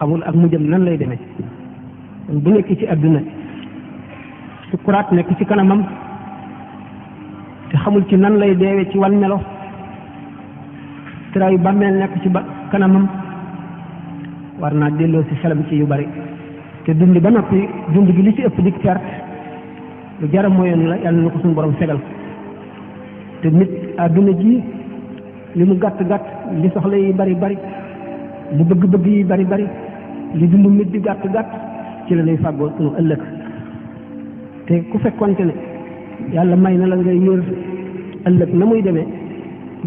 xamul ak mujjam nan lay demee bu nekk ci àdduna sukuraat nekk ci kanamam te xamul ci nan lay deewee ci wan melo tiraayu bàmmeel nekk ci kanamam war naa delloo si xelam ci yu bari te dund ba noppi dund gi li ci ëpp di perte lu jara mooyoon la yàlla na ko suñu borom fegal te nit àdduna ji li mu gàtt gàtt li soxla yi bari bari li bëgg-bëgg yi bari bari li dund nit di gàtt gàtt ci la lay fàggoo sunu ëllëg te ku fekkonte ne yàlla may na la ngay yër ëllëg na muy demee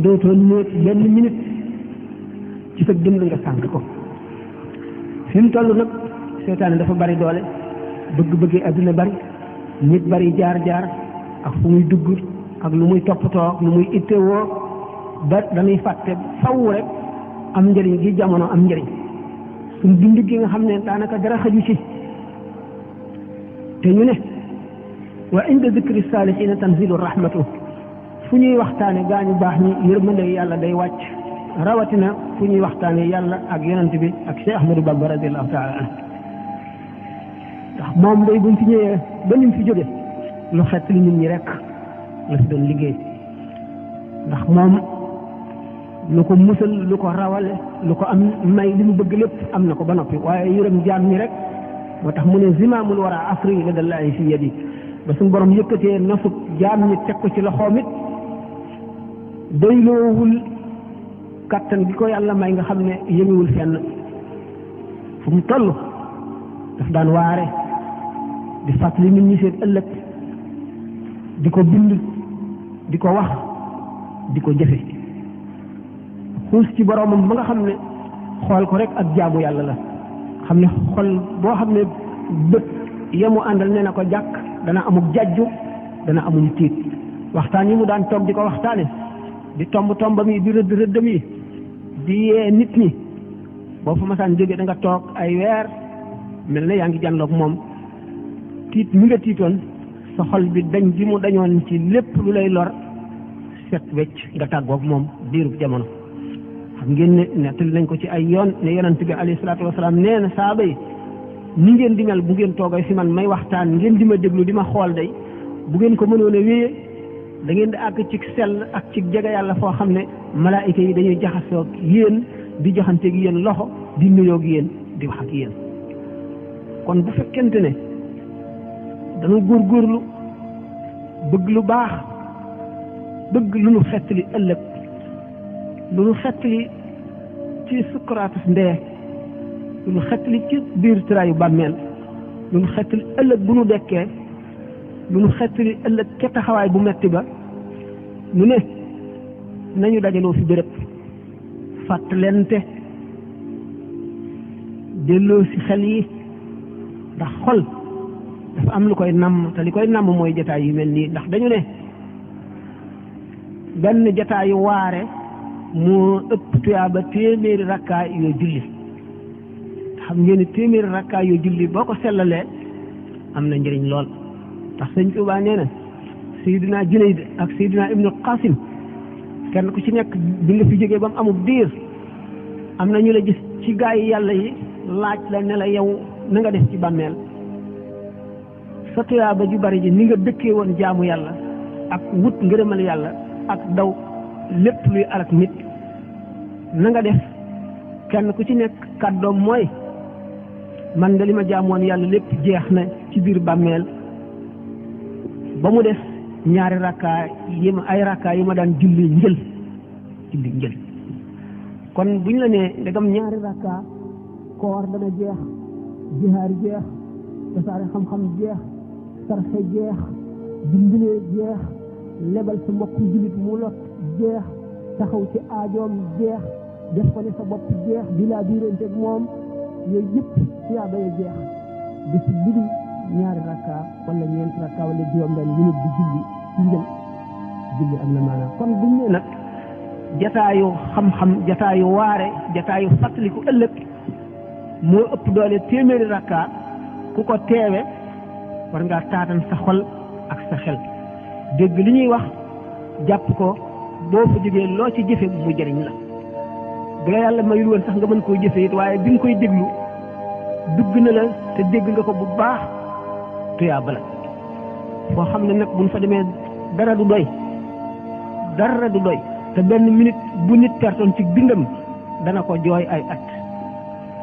dootoo ñëw benn minute ci sa dund nga sànq ko fi mu toll nag seetaane dafa bari doole bëgg-bëggi àdduna bari nit bari jaar-jaar ak fu muy dugg ak lu muy toppatoo ak lu muy ittewoo ba dañuy fàtte faw rek am njëriñ gi jamono am njëriñ suñ dund gi nga xam ne daanaka dara xaju ci te ñu ne wa inda zikri saalihiina tanzilu rahmatu fu ñuy waxtaane gaa ñu baax ñi yërmande yàlla day wàcc rawatina fu ñuy waxtaane yàlla ak yonent bi ak Cheikh Ahmadou Bamba radiallahu taala anhu ndax moom day buñ fi ñëwee ba nim fi jóge lu xett li nit ñi rek la fi doon liggéey ndax moom lu ko musal lu ko rawale lu ko am may li mu bëgg lépp am na ko ba noppi waaye yërëm jaam ñi rek moo tax mu ne zimaamul wara asri la dallaahi fi yadi ba suñu borom yëkkatee nasub jaam ñi teg ko ci loxoom it doyloowul kattan gi ko yàlla may nga xam ne yënguwul fenn fu mu toll daf daan waare di fàttali nit ñi seen ëllëg di ko bind di ko wax di ko jëfe xuus ci boromam ba nga xam ne xool ko rek ak jaamu yàlla la xam ne xol boo xam ne bët yemu àndal nee na ko jàkk dana amuk jajju dana amum tiit waxtaan yi mu daan toog di ko waxtaane di tomb tombam yi di rëdd rëddam yi di yee nit ñi boo fa masaan jóge da nga toog ay weer mel na yaa ngi jànloog moom tiit mi nga tiitoon sa xol bi dañ bi mu dañoon ci lépp lu lay lor set wecc nga tàggoog moom diirub jamono xam ngeen ne nettali nañ ko ci ay yoon ne yonent bi alayhi salaatu wasalaam nee na saaba yi ni ngeen di mel bu ngeen toogee fi man may waxtaan ngeen di ma déglu di ma xool day bu ngeen ko mënoon a wéyee da ngeen di àgg ci sell ak ci jege yàlla foo xam ne malaayika yi dañuy jaxasoog yéen di joxanteeg yéen loxo di nuyoog yéen di wax ak yéen kon bu fekkente ne dañu góorgóorlu bëgg lu baax bëgg lu nu xettali ëllëg lu nu xettali ci sukkuraatus ndee lu nu xettali ci biir tiraayu bàmmeel lu nu xettali ëllëg bu nu dekkee lu nu xettali ëllëg ca taxawaay bu metti ba nu ne nañu dajaloo fi béréb fàttalente delloo si xel yi ndax xol dafa am lu koy namm te li koy namm mooy jataay yu mel nii ndax dañu ne benn jataayu waare moo ëpp tuyaaba téeméeri rakkaa yoo julli xam ngeen ni téeméeri rakkaa yoo julli boo ko sellalee am na njëriñ lool ndax sëñ Tuubaa nee na Seydina Junayd ak Seydina Ibnu Qasim kenn ku ci nekk bi nga fi jógee ba mu amul diir am na ñu la gis ci gaa yi yàlla yi laaj la ne la yow na nga def ci bàmmeel sa tuyaaba ju bari ji ni nga dëkkee woon jaamu yàlla ak wut ngërëmal yàlla ak daw lépp luy alak nit na nga def kenn ku ci nekk kàddoom mooy man de li ma jaamoon yàlla lépp jeex na ci biir bàmmeel ba mu def ñaari rakkaa yi ma ay rakkaa yi ma daan julli njël kon buñ la nee ndegam ñaari rakkaa koor dana jeex jihaar jeex tasaare xam-xam jeex sarxe jeex dimbilee jeex lebal sa mbokk jullit mu lot jeex taxaw ci aajoom jeex def ko ne sa bopp jeex di laa biiranteeg moom yooyu yëpp siyaaba ya jeex di si budul ñaari rakka wala ñeenti rakka wala juróom-benn minute di julli ci njël julli am na maanaam kon buñ ne nag jataayu xam-xam jataayu waare jataayu fàttaliku ëllëg moo ëpp doole téeméeri rakka ku ko teewe war ngaa taatan sa xol ak sa xel dégg li ñuy wax jàpp ko boo fa jógee loo ci jëfe mu jëriñ la bu la yàlla mayul woon sax nga mën koo jëfe it waaye bi nga koy déglu dugg na la te dégg nga ko bu baax tuyaaba la foo xam ne nag buñ fa demee dara du doy te benn minute bu nit pertoon ci bindam dana ko jooy ay at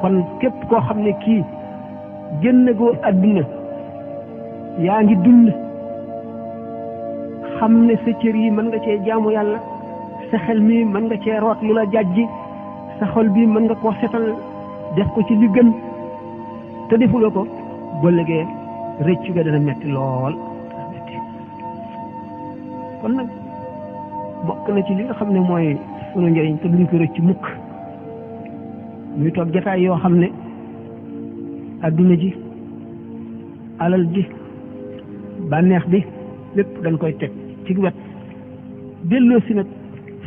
kon képp koo xam ne kii génn goo àdduna yaa ngi dund xam ne sa cër yi mën nga cee jaamu yàlla sa xel mi mën nga cee root lu la jàjji sa xol bi mën nga koo setal def ko ci li gën te defuloo ko ba léegi rëccu ga dana metti lool kon nag bokk na ci li nga xam ne mooy sunu njëriñ te duñ ko rëcc mukk muy toog jataay yoo xam ne adduna ji alal ji bànneex bi lépp dañ koy teg ci wet delloo si nag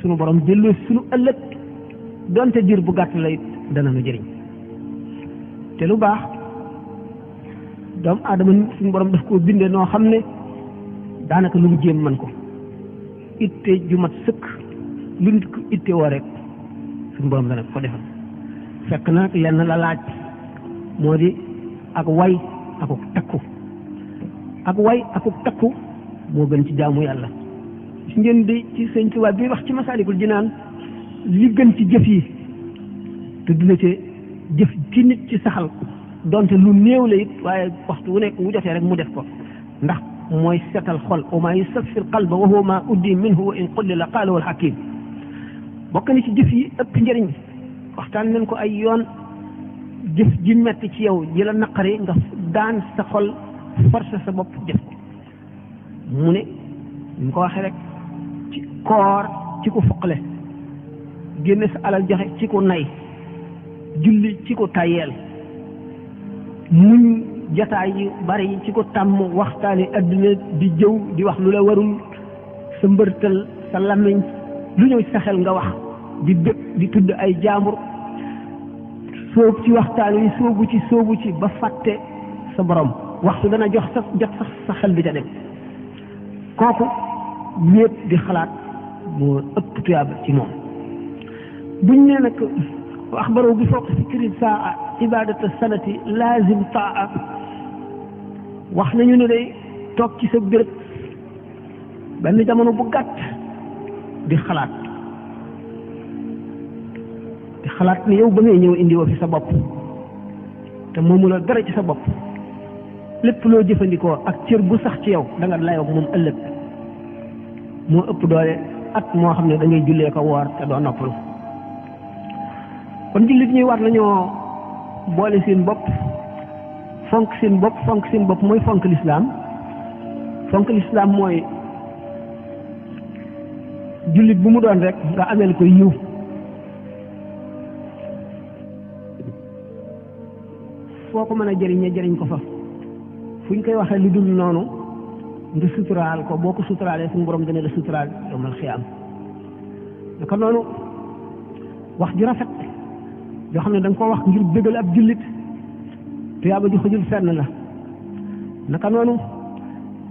sunu borom delloo si sunu ëllëg donte diir bu gàtt la it dana nu jëriñ te lu baax doomu aadama suñu borom daf koo bindee noo xam ne daanaka lu mu jéem man ko itte ju mat sëkk lu nit ko itte woo rek suñu borom dana ko defal fekk nag lenn la laaj moo di ak way akuk takku ak way akuk takku moo gën ci jaamu yàlla si ngeen di ci sëñ Tuubaa bi wax ci Masaalikul Jinaan li gën ci jëf yi te dina ci jëf ci nit ci saxal donte lu néew la it waaye waxtu wu nekk wu jotee rek mu def ko ndax mooy setal xol wa maa yusaffir qalba wa huwa maa uddi minhu wa in qullila qaala wal hakim bokk na ci jëf yi ëpp njëriñ waxtaan nañ ko ay yoon jëf ji metti ci yow ji la naqari nga daan sa xol force sa bopp def ko mu ne ñu ko waxee rek ci koor ci ko foqale génne sa alal joxe ci ko nay julli ci ko tayeel muñ jataay yu bari yi ci ko tàmm waxtaani adduna di jëw di wax lu la warul sa mbërtal sa làmmiñ lu ñëw sa xel nga wax di dëkk di tudd ay jaambur soobu ci waxtaan wi soobu ci ba fàtte sa borom waxtu dana jot sax sa xel bi ca dem kooku wéet di xalaat moo ëpp tuyaaba ci moom buñ ne nag axbaro bi fawq fikri saa ibadata sanati laazim taa wax nañu ne day toog ci sa béréb benn jamono bu gàtt di xalaat ne yow ba ngay ñëw indi woo fi sa bopp te moomu la dara ci sa bopp lépp loo jëfandikoo ak cër bu sax ci yow da nga layoo moom ëllëg moo ëpp doole at moo xam ne da ngay jullee ko woor te doo noppalu kon jullit ñuy war nañoo boole seen bopp fonk seen bopp mooy fonk lislaam mooy jullit bu mu doon rek nga ameel ko yiw foo ko mën a jëriñ ko fa fu ñu koy waxee lu dul noonu nga suturaal ko boo ko suturaalee suñu borom dana la suturaal yawmal xiyaam naka noonu wax ju rafet yoo xam ne da nga ko wax ngir bëggal ab jullit tuyaaba ju xëjul fenn la naka noonu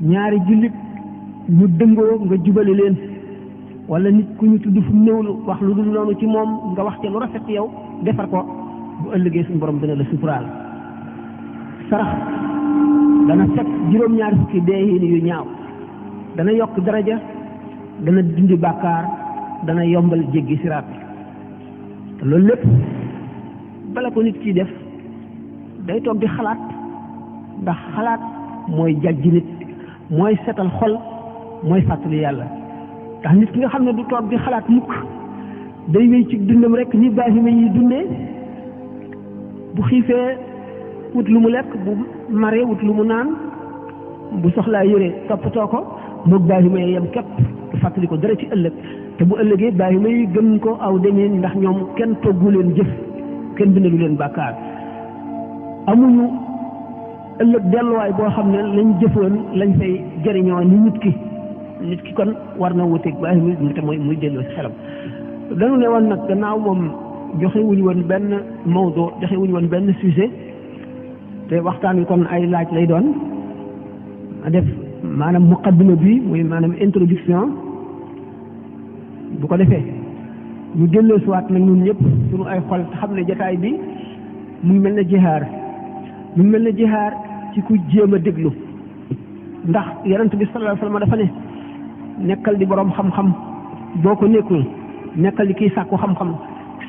ñaari jullit ñu dëngoo nga jubale leen wala nit ku ñu tudd fu néewlu wax lu dul noonu ci moom nga wax ci lu rafet yow defar ko bu ëllëgee suñu borom dana la suturaal sarax dana fekk juróom-ñaari fukki dee yu ñaaw dana yokk daraja dana dindi bàkkaar dana yombal jéggi siraat te loolu lépp bala ko nit ki def day toog di xalaat ndax xalaat mooy jàjji nit mooy setal xol mooy fàttali yàlla ndax nit ki nga xam ne du toog di xalaat mukk day wéy ci dundam rek ni baahima yi dundee bu xiifee wut lu mu lekk bu maree wut lu mu naan bu soxlaa yére toppatoo ko moog baahima yi yem képp du fàttali ko dara ci ëllëg te bu ëllëgee baahima yi gën ko aw demee ndax ñoom kenn toggu leen jëf kenn bindalu leen bàkkaar amuñu ëllëg delluwaay boo xam ne lañ jëfoon lañ fay jëriñoo ni nit ki kon war na wuteeg baahima yi te mooy muy delloo si xelam dañu ne woon nag gannaaw moom joxe wuñu woon benn mawdo joxe wuñu woon benn sujet te waxtaan wi kon ay laaj lay doon a def maanaam muqaddima bi muy maanaam introduction bu ko defee ñu delloo siwaat nag ñun ñëpp suñu ay xol te xam ne jataay bi muy mel ne jihaar mu mel ne jihaar ci ku jéem a déglu ndax yonent bi sallallahu alayhi wasallam dafa ne nekkal di borom xam-xam boo ko nekkul nekkal di kiy sàkku xam-xam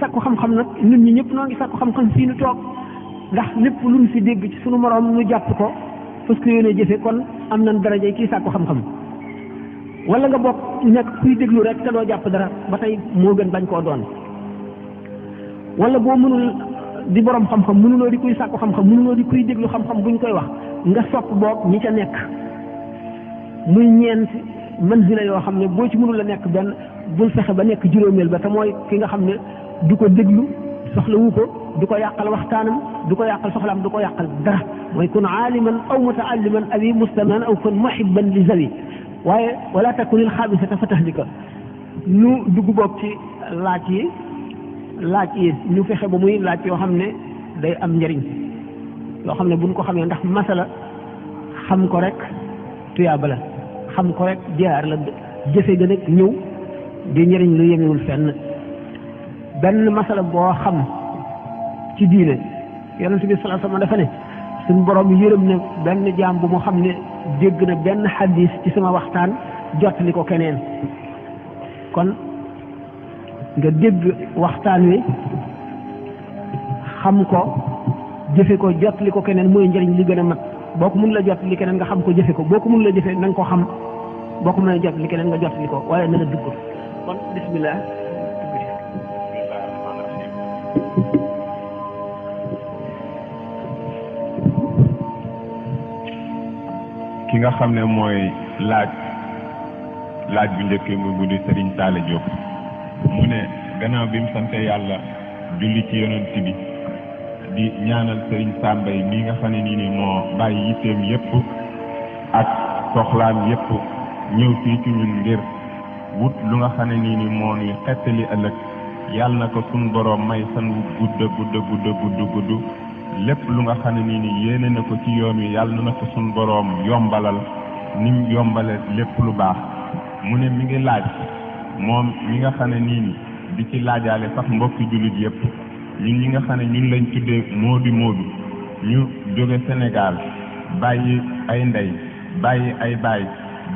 sàkku xam-xam nag nit ñi ñëpp noo ngi sàkku xam-xam fii nu toog ndax lépp lu ñu fi dégg ci sunu moroom nu jàpp ko parce que yéene jëfe kon am nañ daraja kii sàkku xam-xam wala nga bokk nekk kuy déglu rek te doo jàpp dara ba tey moo gën bañ koo doon wala boo mënul di borom xam-xam mënuloo di kuy sàkku xam-xam mënuloo di kuy déglu xam-xam buñ koy wax nga sopp boog ñi ca nekk muy ñeent manzila yoo xam ne boo ci mënul la nekk benn bul fexe ba nekk juróomeel ba te mooy ki nga xam ne du ko déglu soxlawu ko du ko yàqal waxtaanam du ko yàqal soxlaam du ko yàqal dara mooy kun aaliman aw mutaalliman aw mustaman aw kun muhibban li zawi waaye wala takunil xaabisata fa tahlika nu dugg boog ci laaj yi ñu fexe ba muy laaj yoo xam ne day am njëriñ yoo xam ne buñ ko xamee ndax masala xam ko rek tuyaaba la xam ko rek jaar la jëfe ga nag ñëw di njëriñ lu yemewul fenn benn masala boo xam ci diine yonent bi sallallahu alayhi wasallam dafa ne suñ borom yërëm na benn jaam bu mu xam ne dégg na benn xadis ci sama waxtaan jottali ko keneen kon nga dégg waxtaan wi xam ko jëfe ko jottali ko keneen mooy njëriñ li gën a mat boo ko mun la jottali keneen nga xam ko jëfe ko boo ko mun la jëfe na nga ko xam boo ko mën a jottali keneen nga jottali ko waaye na la dugg kon bismillah ki nga xam ne mooy laaj bu njëkk bu di Serigne Talla Diop mu ne gannaaw bi mu sante yàlla julli ci yonent bi di ñaanal Serigne Sambay mi nga xam ne nii moo bàyyi yitteem yépp ak soxlaam yépp ñëw fii ci ñun ngir wut lu nga xam ne nii moo nuy xettali ëllëg yàlla na ko suñ boroom may san wu gudd lépp lu nga xam ne nii yéene na ko ci yoon wi yàlla na ko suñ boroom yombalal ni mu yombale lépp lu baax mu ne mi ngi laaj moom mi nga xam ne nii di ci laajaale sax mbokki jullit yépp ñun ñi nga xam ne ñun lañ tuddee moodu ñu jóge Sénégal bàyyi ay ndey bàyyi ay baay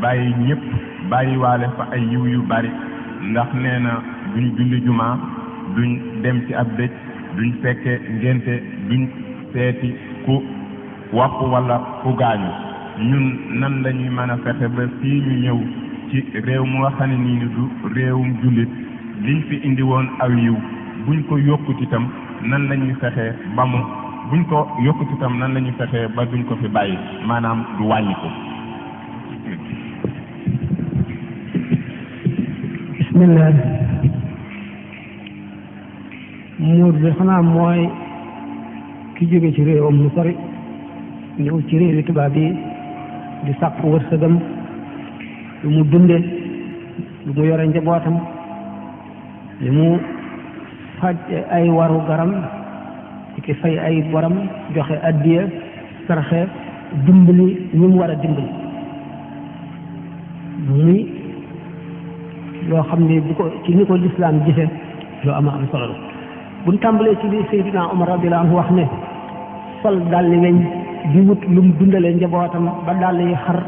bàyyi ñëpp bàyyi waale fa ay yiw yu bari ndax nee na duñ julli jumaa duñ dem ci ab dëj duñ fekke ngénte duñ seeti ku wàpp wala ku gaañu ñun nan lañuy mën a fexe ba fii ñu ñëw ci réew mu nga xam ne nii du réewum jullit liñ fi indi woon aw yiw buñ ko yokkut itam nan lañuy fexe ba mu buñ ko yokkut itam nan lañuy fexe ba duñ ko fi bàyyi maanaam du wàññi ko. bismillah muur bi xanaa mooy ki jóge ci réewam lu sori ñëw ci réewi tubaab yi di sàkku wërsëgam lu mu dunde lu mu yore njabootam li mu faj ay waru garam ci ki fay ay boram joxe addiya sarxe dimbali ñu mu war a dimbali muy loo xam ne bu ko ci ni ko lislaam gise loo ama am solo la buñ tàmbalee ci li Seydina Omar radiyallahu anhu wax ne sol dalli weñ di wut lu mu dundale njabootam ba dàll yi xar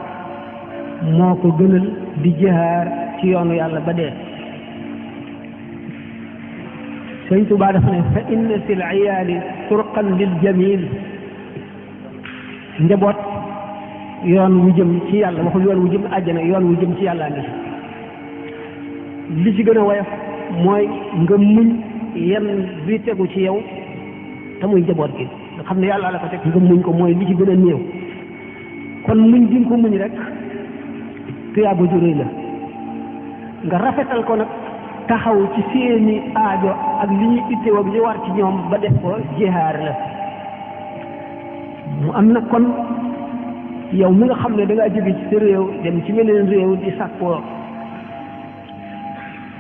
moo ko gënal di jihaar ci yoonu yàlla ba dee Sëñ Tuubaa dafa ne fa inna fil iyaali turqan lil jamil njaboot yoon wu jëm ci yàlla waxul yoon wu jëm àjjana yoon wu jëm ci yàlla ngi li ci gën a woyof mooy nga muñ yenn bi tegu ci yow te muy njaboot gi nga xam ne yàlla la ko teg nga muñ ko mooy li ci gën a néew kon muñ gi nga ko muñ rek tuyaaba ju rëy la nga rafetal ko nag taxaw ci seeni aajo ak li ñuy ittewoo ak li war ci ñoom ba def ko jihaar la mu am nag kon yow mi nga xam ne da ngaa jóge ci sa réew dem ci meneen réew di sàkkoo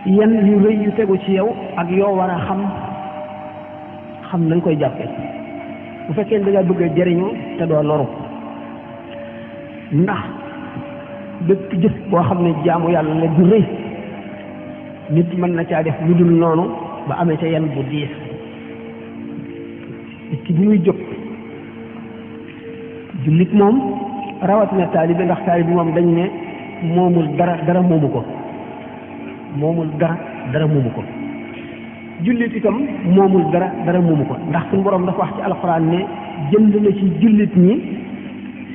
yan yu rëy yu tegu ci yow ak yoo war a xam nañ koy jàppe bu fekkee da ngaa bëgg a jëriñu te doo loru ndax bépp jëf boo xam ne jaamu yàlla la du rëy nit mën na caa def lu dul noonu ba amee ca yan bu diis nit ki bi muy jóg jullit moom rawatina taalibe ndax taalibe moom dañ ne moomul dara moomu ko moomul dara moomu ko jullit itam moomul dara moomu ko ndax suñu borom dafa wax ci alxuraan ne jënd na ci jullit ñi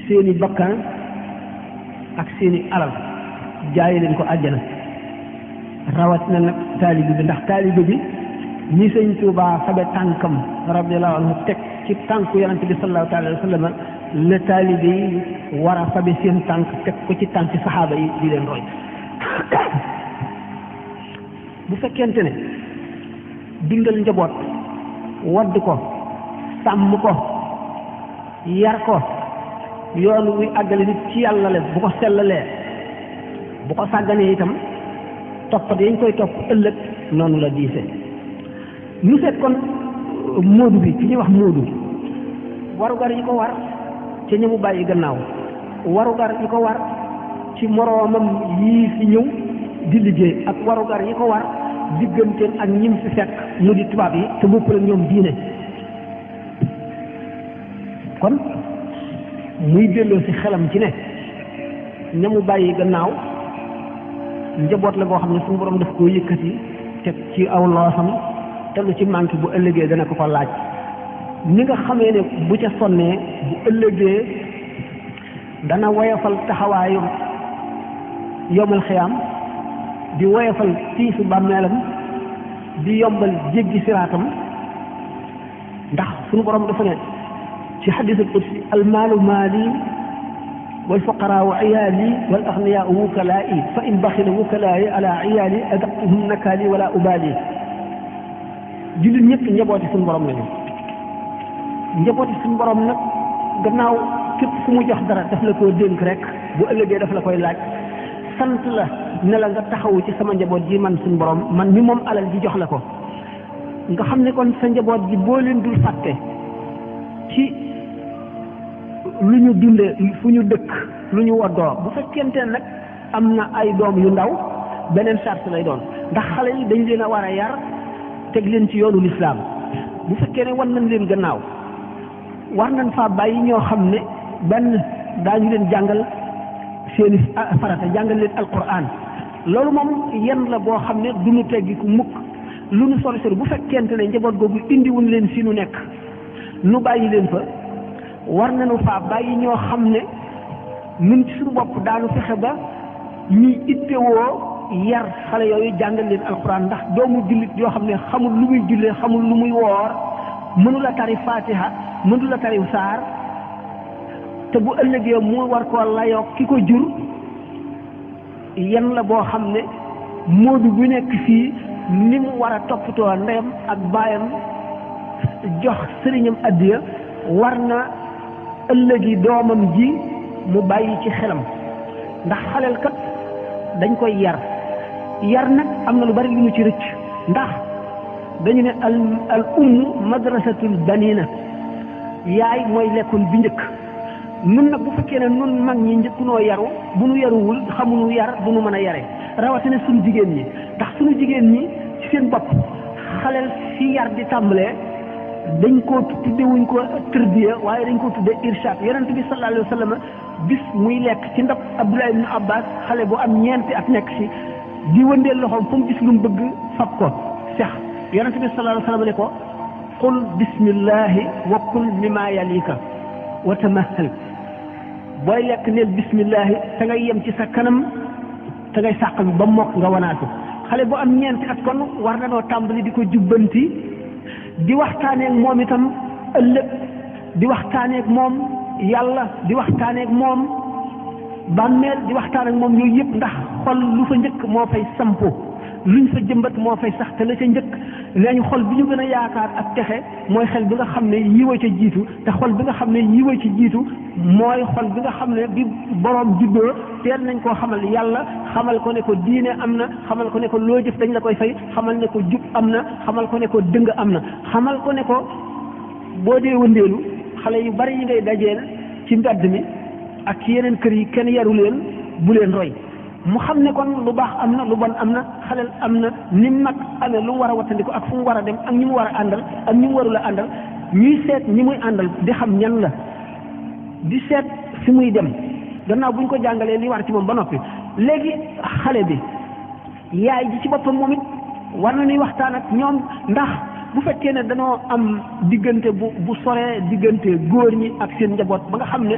seeni bakkan ak seeni alal jaayi leen ko àjjana rawatina nag taalibe bi ndax taalibe bi ñi sëñ Tuubaa fabe tànkam radiyallahu anhu teg ci tànku yonente bi sallallahu alayhi wa sallam la taalibe yi war a fabe seen tànk teg ko ci tànk saxaaba yi di leen roy bu fekkente ne dundal njaboot wadd ko sàmm ko yar ko yoon wi àggale nit ci yàlla la bu ko sellalee bu ko sàgganee itam toppat yañ koy topp ëllëg noonu la diise ñu seet kon móodu bi ki ñuy wax móodu warugar yi ko war ci ñamu bàyyi gannaaw warugar yi ko war ci moroomam yii fi ñëw di liggéey ak warugar yi ko war digganteen ak ñim fi fekk mu di tubaab yi te bokkul ak ñoom diine kon muy delloo ci xelam ci ne ñamu bàyyi gannaaw njaboot la boo xam ne suñu borom daf koo yëkkati teg ci aw loosam te lu ci manqué bu ëllëgee dana ko ko laaj ni nga xamee ne bu ca sonnee bu ëllëgee dana woyofal taxawaayu yomal xiyaam di woyofal tiisu bàmmeelam di yombal jéggi siraatam ndax suñu borom dafa ne ci xadiisul qudsi almaalu maali wal fuqaraau iyaali wal agniyaau wukalaa'i fa in baxila wukalaa'i ala iyaali adaqtuhum nakaali wala ubaali jullit ñëpp njabooti suñu borom lañu njabooti suñu borom nag gannaaw képp fu mu jox dara daf la koo dénk rek bu ëllëgee daf la koy laaj sant la ne la nga taxawu ci sama njaboot ji man suñu borom man mi moom alal ji jox la ko nga xam ne kon sa njaboot ji boo leen dul fàtte ci lu ñu dunde fu ñu dëkk lu ñu woddoo bu fekkente nag am na ay doom yu ndaw beneen charte lay doon ndax xale yi dañ leen a war a yar teg leen ci yoonu lislaam bu fekkee ne wan nañ leen gannaaw war nañ faa bàyyi ñoo xam ne benn daañu leen jàngal seeni farata jàngal leen alquran loolu moom yenn la boo xam ne du ñu teggi ku mukk lu nu sori sori bu fekkente ne njaboot googu indiwuñ leen fi nu nekk nu bàyyi leen fa war nañu faa bàyyi ñoo xam ne nun ci suñu bopp daanu fexe ba ñuy ittewoo yar xale yooyu jàngal leen alquran ndax doomu jullit yoo xam ne xamul lu muy jullee xamul lu muy woor mënu la tari fatiha mënu la tari saar te bu ëllëgee mu war koo layoo ki ko jur yan la boo xam ne moodu bu nekk fii ni mu war a toppatoo ndeyam ak baayam jox sëriñam addiya war na ëllëgi doomam ji mu bàyyi ci xelam ndax xaleel kat dañ koy yar nag am na lu bari lu mu ci rëcc ndax dañu ne al madrasatul banina yaay mooy lekkoon bi njëkk nun nag bu fekkee ne nun mag ñi njëkkunoo yaru bu nu yaruwul xamuñu yar du nu mën a yare rawatina suñu jigéen ñi ndax suñu jigéen ñi ci seen bopp xaleel fi yar di tàmbalee dañ koo tuddewuñ ko tërbiya waaye dañ ko tudde irshad yonent bi sallallahu alayhi wa sallam bis muy lekk ci ndab Abdullah ibn Abbas xale bu am ñeenti at nekk ci di wëndeel loxoom fu mu gis lu mu bëgg fab ko sex yonent bi sallallahu alayhi wa sallam ne ko qul bismillahi wa kul mimma yalika wa tamahal booy lekk neel bismillahi te ngay yem ci sa kanam te ngay sàq bi ba mokk nga wanaatu xale bu am ñeenti at kon war na noo tàmbali di ko jubbanti di waxtaaneek moom itam ëllëg di waxtaaneek moom yàlla di waxtaaneek moom bàmmeel di waxtaan ak moom yooyu yëpp ndax xol lu fa njëkk moo fay sampo luñ fa jëmbat moo fay sax te la ca njëkk nañu xol bi ñu gën a yaakaar ak texe mooy xel bi nga xam ne yiwa ca jiitu te xol bi nga xam ne yiwa ci jiitu mooy xol bi nga xam ne bi boroom juddoo teel nañ koo xamal yàlla xamal ko ne ko diine am na xamal ko ne ko loo jëf dañ la koy fay xamal ne ko jub am na xamal ko ne ko dëng am na xamal ko ne ko boo dee wëndeelu xale yu bari yi ngay dajeel ci mbedd mi ak ci yeneen kër yi kenn yaru leen bu leen roy mu xam ne kon lu baax am na lu bon am na xaleel am na ni mag amee lu war a wattandiku ak fu mu war a dem ak ñi mu war a àndal ak ñi mu warul a àndal ñuy seet ñi muy àndal di xam ñan la di seet fi muy dem gannaaw bu ñu ko jàngalee li war ci moom ba noppi léegi xale bi yaay ji ci boppam moom it war na ñuy waxtaan ak ñoom ndax bu fekkee ne danoo am diggante bu soree diggante góor ñi ak seen njaboot ba nga xam ne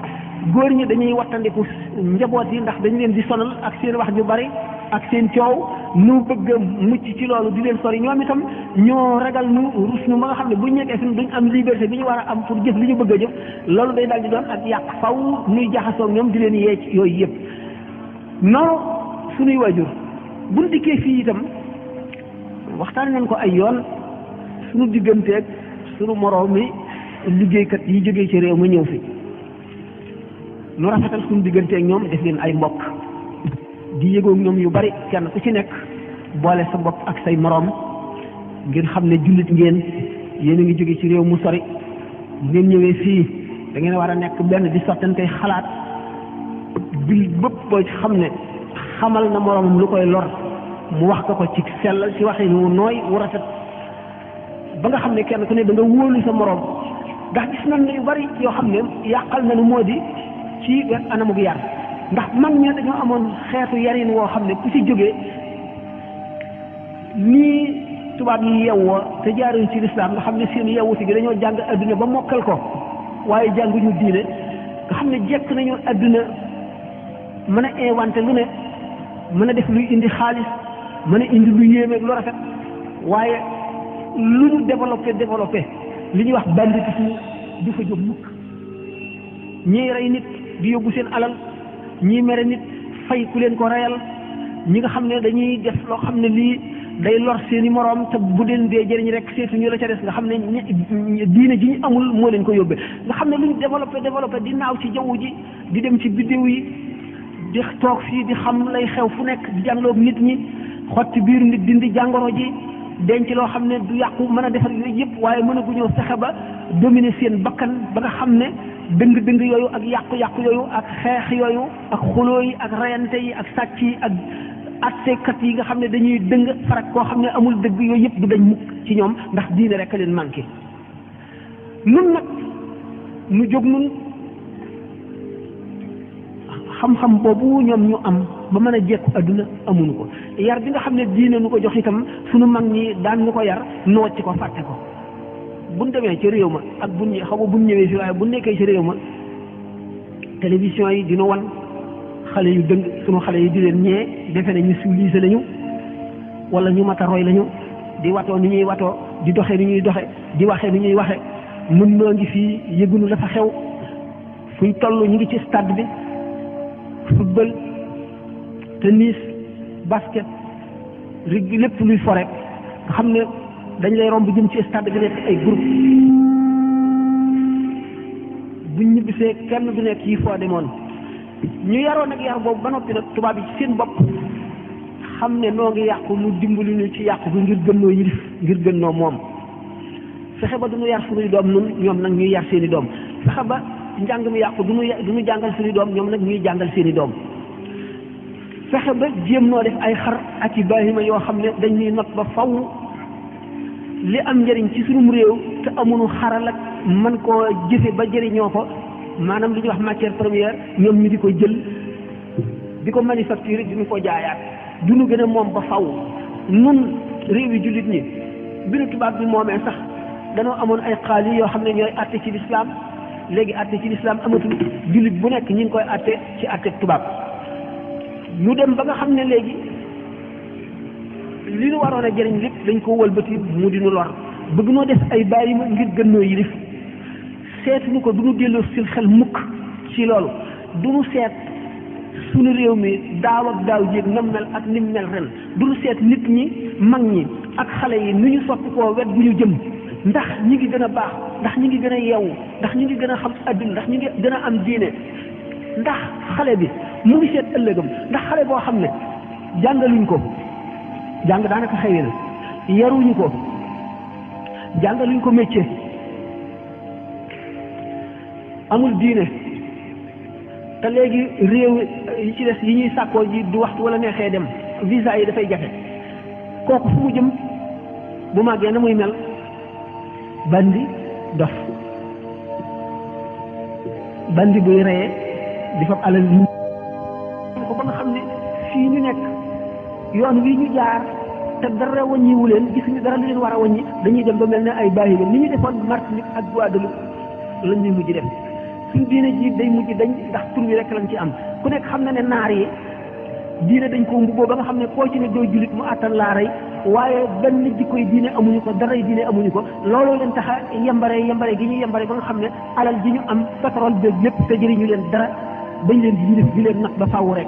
góor ñi dañuy wattandiku njaboot yi ndax dañu leen di sonal ak seen wax ju bari ak seen coow nu bëgg a mucc ci loolu di leen sori ñoom itam ñoo ragal nu rus nu ba nga xam ne bu ñu nekkee fi duñ am liberté bi ñu war a am pour jëf li ñu bëgg a jëf loolu day daal di doon ak yàq faw nuy jaxasoo ñoom di leen yee ci yooyu yëpp noonu suñuy waajur buñ dikkee fii itam waxtaan nañ ko ay yoon suñu digganteeg suñu moroom mi liggéeykat yi jógee ci réew mi ñëw fi nu rafetal suñu digganteeg ñoom def leen ay mbokk di yëgoog ñoom yu bari kenn ku ci nekk boole sa bopp ak say moroom ngeen xam ne jullit ngeen yéen a ngi jóge ci réew mu sori ngeen ñëwee fii da ngeen war a nekk benn di sottantey xalaat bil bëpp boo ci xam ne xamal na moroomam lu koy lor mu wax ko ci sellal ci waxin wu nooy wu rafet ba nga xam ne kenn ku ne da nga wóolu sa moroom ndax gis nañ ne yu bari yoo xam ne yàqal na nu moo di ci wet anamug yar ndax mag ña dañoo amoon xeetu yarin woo xam ne ku ci jógee nii tubaab yi yewwoo te jaaruñ ci lislaam nga xam ne seen yewwuti gi dañoo jàng adduna ba mokkal ko waaye jànguñu diine nga xam ne jekk nañu adduna mën a inventé lu ne mën a def luy indi xaalis mën a indi lu yéemeeg lu rafet waaye lu ñu développé li ñuy wax banditisme du fa jóg mukk ñiy rey nit di yóbbu seen alal ñii mere nit fay ku leen ko reyal ñi nga xam ne dañuy def loo xam ne lii day lor seeni moroom te bu leen dee jëriñ rek seetuñu la ca des nga xam ne diine ji ñu amul moo leen ko yóbbee nga xam ne lu ñu développé di naaw ci jaww ji di dem ci biddew yi di toog fii di xam lay xew fu nekk di jànloog nit ñi xotti biiru nit dindi jàngoro ji denc loo xam ne du yàqu mën a defar yooyu yëpp waaye mën a gu ñëw fexe ba dominer seen bakkan ba nga xam ne dëng-dëng yooyu ak yàqu-yàqu yooyu ak xeex yooyu ak xuloo yi ak rayante yi ak sàcc yi ak attekat yi nga xam ne dañuy dëng farak koo xam ne amul dëgg yooyu yëpp du dañ mukk ci ñoom ndax diine rek a leen manqué nun nag nu jóg nun xam-xam boobu ñoom ñu am ba mën a jekku adduna amuñu ko yar bi nga xam ne diine nu ko jox itam suñu mag ñi daan ñu ko yar nu wàcc ko fàtte ko buñ demee ci réew ma ak buñ xaw ma buñ ñëwee fi waaye bu nekkee ci réew ma télévision yi dina wan xale yu dëng sunu xale yi di leen ñee defe ne ñu civilisé lañu wala ñu mat a roy lañu di watoo ni ñuy watoo di doxee ni ñuy doxe di waxee ni ñuy waxe mën noo ngi fii yëgunu la fa xew fuñ toll ñu ngi ci stade bi football tennis basket rig lépp luy fore nga xam ne dañ lay romb jëm ci stade bi nekk ay groupe buñ ñibbisee kenn du nekk yi foo demoon ñu yaroon ak yar boobu ba noppi nag tubaab yi ci seen bopp xam ne noo ngi yàqu nu dimbali ñu ci yàqu bi ngir gën noo yilif ngir gën noo moom fexe ba du ñu yar suñuy doom nun ñoom nag ñuy yar seeni doom fexe ba njàng mi yàqu du ñu jàngal suñuy doom ñoom nag ñuy jàngal seeni doom fexe ba jéem noo def ay xar ak i baahima yoo xam ne dañuy not ba faw li am njëriñ ci suñu réew te amuñu xaral ak mën koo jëfe ba jëriñoo ko maanaam li ñuy wax matière première ñoom ñu di ko jël di ko manufacturer di ñu ko jaayaat du ñu gën a moom ba faw nun réew yi jullit ñi bi nu tubaab bi moomee sax danoo amoon ay xaali yoo xam ne ñooy àtte ci lislaam léegi àtte ci lislaam amatul jullit bu nekk ñi ngi koy àtte ci àtte tubaab ñu dem ba nga xam ne léegi li ñu waroon a jëriñ lépp dañ ko wëlbati mu di nu lor bëgg noo def ay bàyyi ma ngir gën noo yilif seetuñu ko du ñu delloo sil xel mukk ci loolu du ñu seet suñu réew mi daaw ak daaw jéeg nam mel ak nim mel ren du ñu seet nit ñi mag ñi ak xale yi nu ñu soppi koo wet bu ñu jëm ndax ñi ngi gën a baax ndax ñi ngi gën a yeewu ndax ñi ngi gën a xam adduna ndax ñi ngi gën a am diine ndax xale bi mu ngi seet ëllëgam ndax xale boo xam ne jàngaluñ ko jàng daanaka xëy na yaruñu ko jàngaluñ ko métier amul diine te léegi réew yi ci des yi ñuy sàkkoo ji du waxtu wala neexee dem visa yi dafay jafe kooku fu mu jëm bu màggee na muy mel bandi dof bandi buy reye di fab alal yi ko ba nga xam ne fii ñu nekk yoon wi ñu jaar te dara wàññiwu leen gisuñu dara lu leen war a wàññi dañuy dem ba mel ne ay bàyyi ni ñu defoon Martinique ak Guadeloupe lañ ñuy mujj def suñ diine ji day mujj dañ ndax tur wi rek lañ ci am ku nekk xam na ne naar yi diine dañ ko mbubboo ba nga xam ne koo ci ne doo jullit mu àttan laa rey waaye benn jikkoy diine amuñu ko daray diine amuñu ko looloo leen tax a yambare gi ñu yambare ba nga xam ne alal ji ñu am pétrole beeg lépp te jëriñu leen dara bañ leen di leen nag ba faaw rek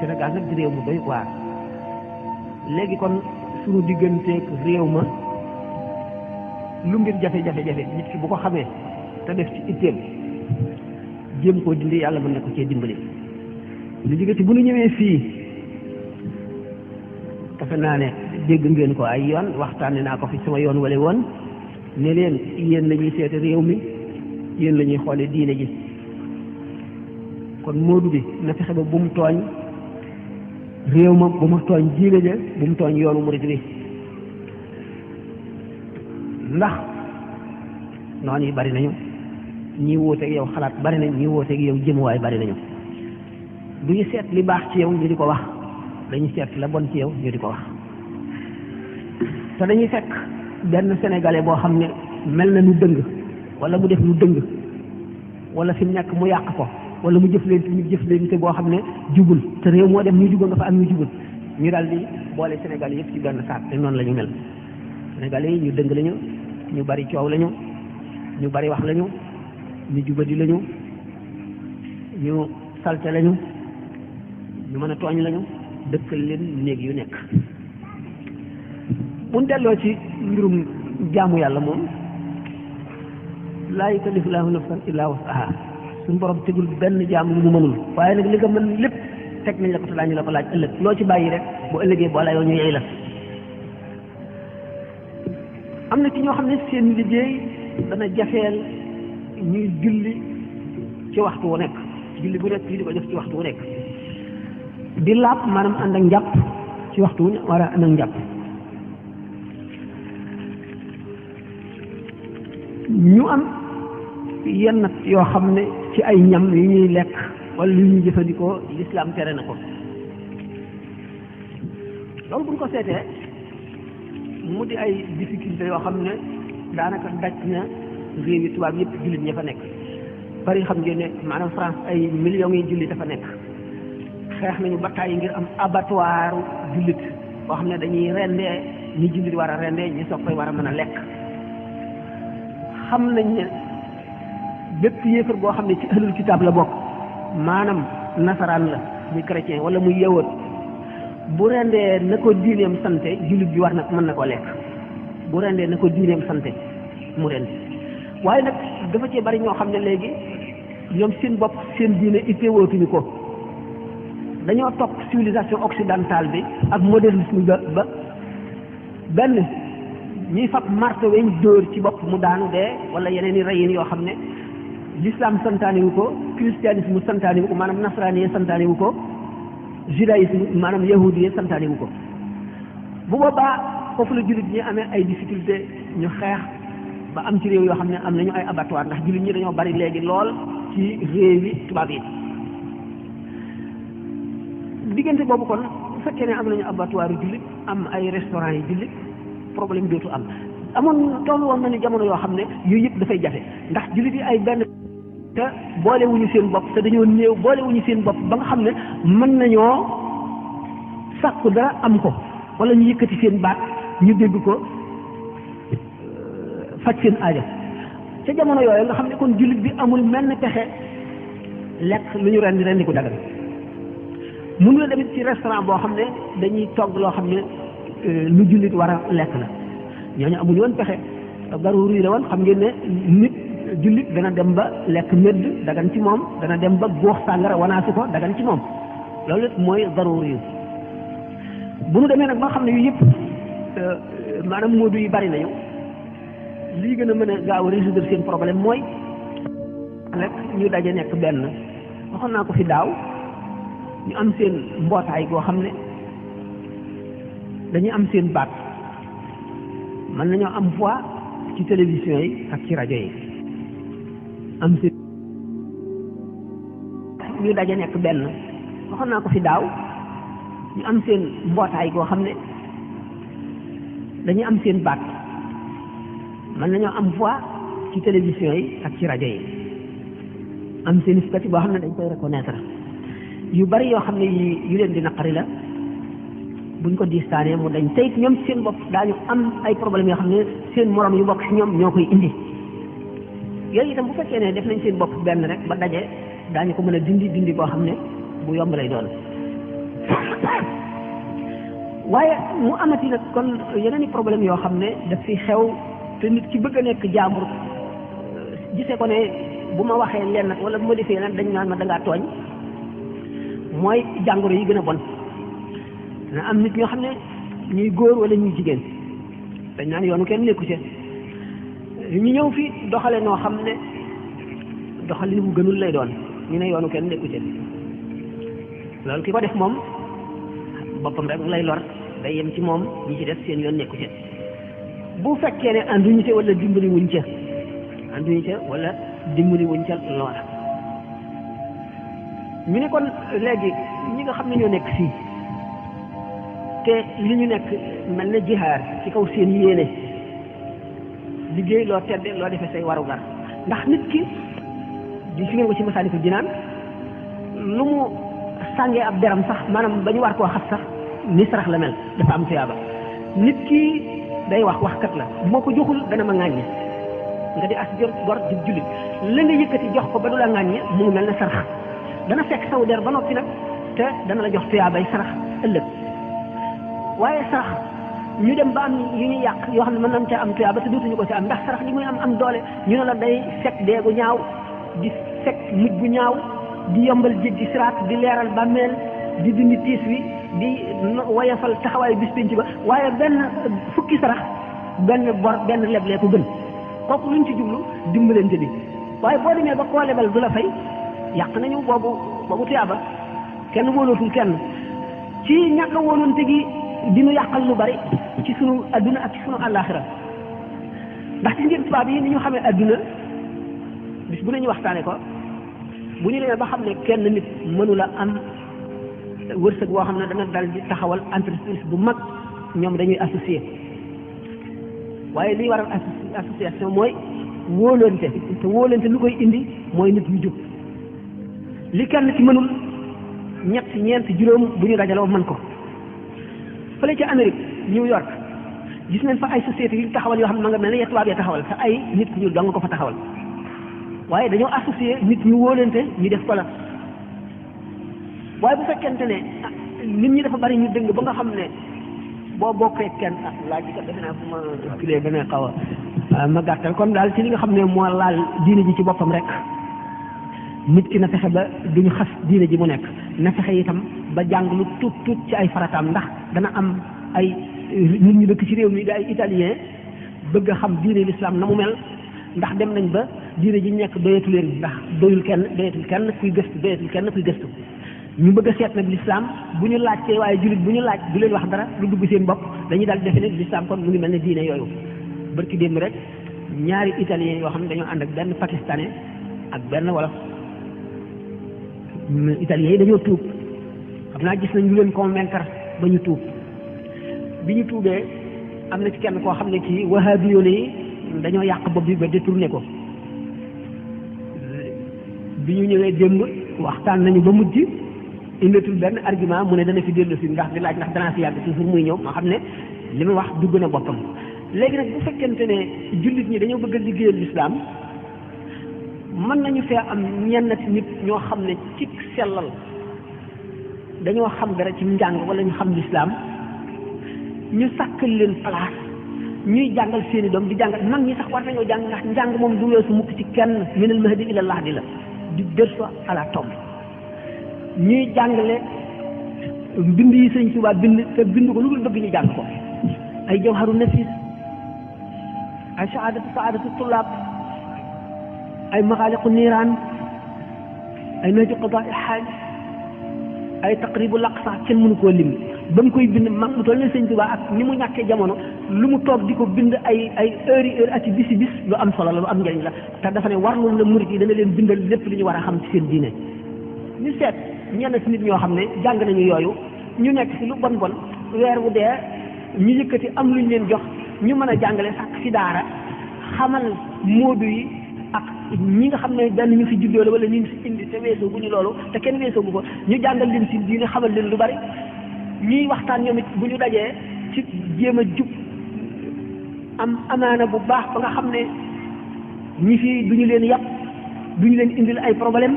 Sénégal nag di réew mu doy waar léegi kon suñu digganteeg réew ma lu mbir jafe-jafe nit ki bu ko xamee te def ci itteem jéem koo dindi yàlla mën na ko cee dimbali lu jóge ci bu ñu ñëwee fii defe naa ne dégg ngeen ko ay yoon waxtaane naa ko fi sama yoon wala woon ne leen yéen la ñuy seete réew mi yéen la ñuy xoole diine ji kon moodu bi na fexe ba bu mu tooñ réew ma bu mu tooñ diine ja bu mu tooñ yoonu murid bi ndax noonu yi bari nañu ñii wóoteeg yow xalaat bari nañ ñii wóoteeg yow jëmuwaay bari nañu du ñu seet li baax ci yow ñu di ko wax dañuy seet la bon ci yow ñu di ko wax te dañuy fekk benn sénégalais boo xam ne mel na nu dëng wala mu def lu dëng wala fi mu nekk mu yàq ko wala mu jëflante boo xam ne jubul te réew moo dem ñu jubal nga fa am ñu jubul ñu daal di boole sénégalais yëpp ci benn saak te noonu la ñu mel sénégalais yi ñu dëng lañu ñu bari coow lañu ñu bari wax lañu ñu jubadi lañu ñu salte lañu ñu mën a tooñ lañu dëkkal leen néeg yu nekk mun delloo ci mbirum jaamu yàlla moom laa yukallifu llaahu nafsan illaa wus'ahaa suñu borom tegul benn jaamu mu mënul waaye nag li nga mën lépp teg nañ la ko te daañu la ko laaj ëllëg loo ci bàyyi rek bu ëllëgee boo layoo ñu yey la am na ci ñoo xam ne seen liggéey dana jafeel ñuy julli ci waxtu wu nekk julli bu nekk di ko def ci waxtu wu nekk di laab maanaam ànd ak njàpp ci waxtu wu war a ànd ak njàpp ñu am yenn yoo xam ne ci ay ñam yu ñuy lekk wala yu ñuy jëfandikoo lislaam tere na ko loolu bu ñu ko seetee mu di ay difficulté yoo xam ne daanaka daj na réew yi tubaab yëpp jullit ña fa nekk bari xam ngeen ne maanaam France ay millions yi jullit dafa nekk xeex nañu ba tàyyi ngir am abattoir jullit boo xam ne dañuy rendee ñi jullit war a rendee ñi soog koy war a mën a lekk xam nañ ne bépp yéefar boo xam ne ci ahlul kitaab la bokk maanaam nasaraan la muy chrétien wala muy yawut bu rendee na ko diineem sante jullit bi war na mën na ko lekk bu rendee na ko diineem sante mu rend waaye nag dafa cee bari ñoo xam ne léegi ñoom seen bopp seen diine ittewootuñu ko dañoo topp civilisation occidentale bi ak modernisme ba benn ñuy fab marto weñ dóor ci bopp mu daanu dee wala yeneen i reyin yoo xam ne l'islam santaane wu ko christianisme santaane wu ko maanaam nasraani santaane wu ko judaïsme maanaam yahudi santaane wu ko bu boobaa foofu la jullit ñi amee ay difficulté ñu xeex ba am ci réew yoo xam ne am nañu ay abattoir ndax jullit ñi dañoo bari léegi lool ci réew yi tubaab yi diggante boobu kon bu fekkee ne am nañu abattoir yu jullit am ay restaurant yi jullit problème dootu am amoon toll woon na ni jamono yoo xam ne yooyu yëpp dafay jafe ndax jullit yi ay benn te boolewuñu seen bopp te dañoo néew boolewuñu seen bopp ba nga xam ne mën nañoo sàkku dara am ko wala ñu yëkkati seen baat ñu dégg ko faj seen aaja ca jamono yooyu nga xam ne kon jullit bi amul menn pexe lekk lu ñu rendi ko dagal mun la demit ci restaurant boo xam ne dañuy togg loo xam ne lu jullit war a lekk la ñooñu amuñu woon pexe daruri la woon xam ngeen ne nit jullit dana dem ba lekk medd dagan ci moom dana dem ba góox sàngara wanaasu ko dagan ci moom loolu mooy daruri yu bu nu demee nag ba nga xam ne yu yëpp maanaam moodu yi bari nañu lii gën a mën a gaaw a résoudre seen problème mooy rek ñu daje nekk benn waxoon naa ko fi daaw ñu am seen mbootaay goo xam ne dañuy am seen baat mën nañoo am voix ci télévision yi ak ci rajo yi am seen ñu daje nekk benn waxoon naa ko fi daaw ñu am seen mbootaay goo xam ne dañu am seen baat mën nañoo am voix ci télévision yi ak ci rajo yi am seen statut boo xam ne dañ koy reconnaître yu bari yoo xam ne yu leen di naqari la buñ ko distaanee mu dañ tey ñoom seen bopp daañu am ay problèmes yoo xam ne seen morom yu bokk ci ñoom ñoo koy indi yooyu itam bu fekkee ne def nañ seen bopp benn rek ba daje daañu ko mën a dindi boo xam ne bu yomb lay doon waaye mu amati nag kon yeneen i problème yoo xam ne daf fi xew te nit ki bëgg a nekk jaambur gisee ko ne bu ma waxee leen nag wala bu ma defee leen dañ naan ma dangaa tooñ mooy jàngoro yi gën a bon na am nit ñoo xam ne ñuy góor wala ñuy jigéen dañ naan yoonu kenn nekku ci ñu ñëw fi doxale noo xam ne doxalin bu gënul lay doon ñu ne yoonu kenn nekku ci loolu ki ko def moom boppam rek lay lor day yem ci moom ñi ci def seen yoon nekku ci bu fekkee ne ànduñu ca wala dimbali wuñ ca wala dimbali wuñ ca loola ñu ne kon léegi ñi nga xam ne ñoo nekk fii te li ñu nekk mel na jihaar ci kaw seen yéene liggéey loo tedde loo defee say warugar ndax nit ki di fi ngeen ko ci Masaalikul Jinaan lu mu sàngee ab deram sax maanaam ba ñu war koo xas sax ni sarax la mel dafa am tuyaaba nit ki day waxkat la bu ma ko joxul dana ma ŋàññe nga di as gor di jullit la nga yëkkati jox ko ba du la ŋàññe mu ngi mel ne sarax dana fekk saw der ba noppi nag te dana la jox tuyaabay sarax ëllëg waaye sarax ñu dem ba am yu ñuy yàq yoo xam ne mën nañ ca am tuyaaba te dootuñu ko ci am ndax sarax li muy am doole ñu ne la day fekk deegu ñaaw di fekk mujj bu ñaaw di yombal jéggi siraat di leeral bàmmeel di dindi tiis wi di woyafal taxawaayu bis penc ba waaye benn fukki sarax benn bor benn leblee ko gën kooku luñ ci jublu dimbalante bi waaye boo demee ba koo lebal du la fay yàq nañu boobu tuyaaba kenn wóolootul kenn ci ñàkk a wóolante gi dinu yàqal lu bari ci sunu adduna ak ci sunu àllaaxira ndax ci ngeen tubaab yi ni ñu xamee adduna bis bu nañu waxtaane ko bu ñu demee ba xam ne kenn nit mënula am wërsëg boo xam ne dana dal di taxawal entreprise bu mag ñoom dañuy associé waaye liy waral association mooy wóolante te wóolante lu koy indi mooy nit ñu jub li kenn ci mënul ñett ñeent juróom bu ñu dajaloo mën ko fële ca Amérique New York gis nañ fa ay sociétés yu taxawal yoo xam ne ma nga mel ne ya tubaab ya taxawal te ay nit ku ñu dong ko fa taxawal waaye dañoo associé nit ñu wóolante ñu def ko la waaye bu fekkente ne nit ñi dafa bari ñu dëng ba nga xam ne boo bokkee kenn laaj bi kat defe naa fu ma kilee gën a xaw a ma gàttal kon daal ci li nga xam ne moo laal diine ji ci boppam rek nit ki na fexe ba duñu xas diine ji mu nekk na fexe itam ba jàng lu tuut ci ay farataam ndax dana am ay nit ñu dëkk ci réew mi di ay italien bëgg a xam diine l'islam na mu mel ndax dem nañ ba diine ji nekk doyatu leen ndax doyul kenn kuy gëstu ñu bëgg a seet nag l'islam bu ñu laajtee waaye jullit bu ñu laaj du leen wax dara lu dugg seen bopp dañuy daal defe ne l'islam kon mu ngi mel ne diine yooyu barki démb rek ñaari italien yoo xam ne dañoo ànd ak benn pakistanais ak benn wolof italien yi dañoo tuub xam naa gis nañ lu leen convaincre ba ñu tuub bi ñu tuubee am na ci kenn koo xam ne ci wahabiyoon yi dañoo yàq bopp bi ba détourné ko bi ñu ñëwee démb waxtaan nañu ba mujj indatul benn argument mu ne dana fi dellu si ndax di laaj ndax danaa fi yàgg toujours muy ñëw ma xam ne li muy wax dugg na boppam léegi nag bu fekkente ne jullit ñi dañoo bëgg a liggéeyal lislaam mën nañu fee am ñennati nit ñoo xam ne ci sellal dañoo xam dara ci njàng wala ñu xam lislaam ñu sàkkal leen place ñuy jàngal seeni doom di jàngal mag ñi sax war nañoo jàng ndax njàng moom du weesu mukk ci kenn minal mahdi ila lahdi la du berceau à la tombe ñuy jàngale bind yi Sëñ Tuubaa bind te bind ko lu dul bëgg ñu jàng ko ay jawharu nafis ay saadatu tullaab ay maxaaliqu niiraan ay nahju qadaa il xaaj ay taqribu laqsa kenn mënu koo lim ba mu koy bind mag mu toll ne Sëñ Tuubaa ak ni mu ñàkkee jamono lu mu toog di ko bind ay heure ak ci bisi bis lu am solo la lu am njëriñ la te dafa ne warloon la murit yi dana leen bindal lépp li ñu war a xam ci seen diine ñu seet ñenn ci nit ñoo xam ne jàng nañu yooyu ñu nekk ci lu bon bon weer wu dee ñu yëkkati am luñ leen jox ñu mën a jàngale sax ci daara xamal moodu yi ak ñi nga xam ne benn ñu fi juddoo la wala ñu fi indi te weesoo bu ñu loolu te kenn weesoo bu ko ñu jàngal leen ci diine xamal leen lu bari ñuy waxtaan ñoom it bu ñu dajee ci jéem a jub am amaana bu baax ba nga xam ne ñi fi du ñu leen yàpp du ñu leen indil ay problème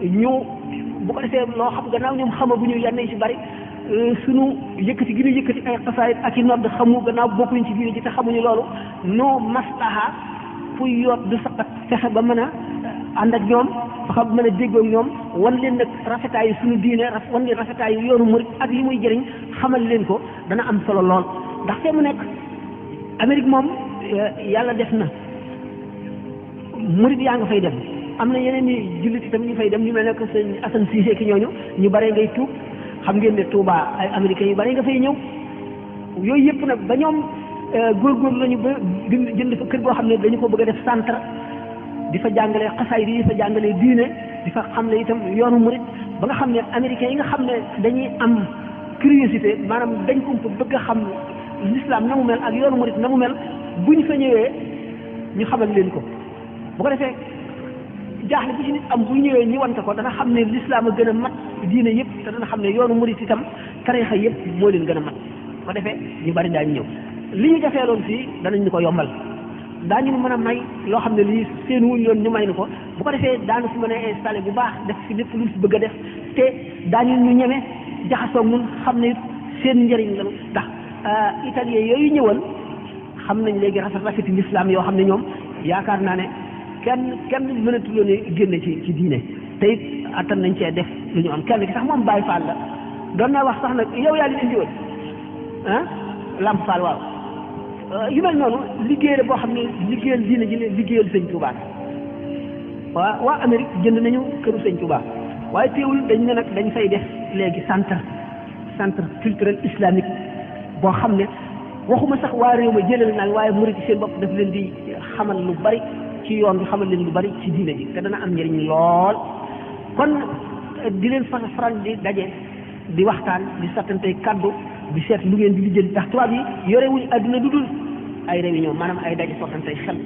ñu bu ko defee loo xam gannaaw ñoom xamaguñu yenn yi ci bari sunu yëkkati gi ñu yëkkati ay xasaayit ak i nodd xamu gannaaw bokkuñ ci diine ji te xamuñu loolu noo maslaha fuy yoot du saqat fexe ba mën a ànd ak ñoom fexe ba mën a déggoo ak ñoom wan leen nag rafetaayu suñu diine wan leen rafetaayu yoonu murit ak li muy jëriñ xamal leen ko dana am solo lool ndax te mu nekk Amérique moom yàlla def na murit yaa nga fay dem am na yeneen i jullit itam ñu fay dem ñu mel ne que sëñ Assane Cissé ki ñooñu ñu bare ngay tuub xam ngeen ne Touba ay américains yu bare nga fay ñëw yooyu yëpp nag ba ñoom góorgóorlu lañu ba jënd fa kër goo xam ne dañu ko bëgg a def centre di fa jàngale xasaay di fa jàngale diine di fa xam ne itam yoonu murit ba nga xam ne américains yi nga xam ne dañuy am curiosité maanaam dañ ko bëgg a xam l'islam na mu mel ak yoonu murit na mu mel bu ñu fa ñëwee ñu xamal leen ko bu ko defee jaaxle bi ci nit am bu ñëwee ñi wante ko dana xam ne l'islam a gën a mat diine yëpp te dana xam ne yoonu murit itam tarixa yëpp moo leen gën a mat bu ko defee ñu bari daañu ñëw li ñu jafeeloon fii danañ ñu ko yombal daañu mën a may loo xam ne lii seen wuñ yoon ñu may ni ko bu ko defee daanu fi mën a installé bu baax def fi lépp lu fi bëgg a def te daañu ñu ñeme jaxasoo mun xam ne seen njëriñ la ndax italien yooyu ñëwoon xam nañ léegi rafeti l'islam yoo xam ne ñoom yaakaar naa ne kenn mënatuloo ne génne ci diine te it attan nañ cee def lu ñu am kenn ki sax moom Baye Fall la doon naa wax sax nag yow yaa leen indi woon Lamp Fall waaw yu mel noonu liggéey la boo xam ne liggéeyal diine ji liggéeyal sëñ Touba waa Amérique jënd nañu këru sëñ Touba waaye teewul dañ ne nag dañ fay def léegi centre culturel islamique boo xam ne waxuma sax waa réew ma jëlal naan waaye murid seen bopp daf leen di xamal lu bari ci yoon bi xamal leen lu bari ci diine ji te dana am njëriñ lool kon di leen faral di daje di waxtaan di sattantey kaddu di seet lu ngeen di lijjël ndax tubaab yi yore wuñu àdduna du dul ay réunion maanaam ay daje sottantey xel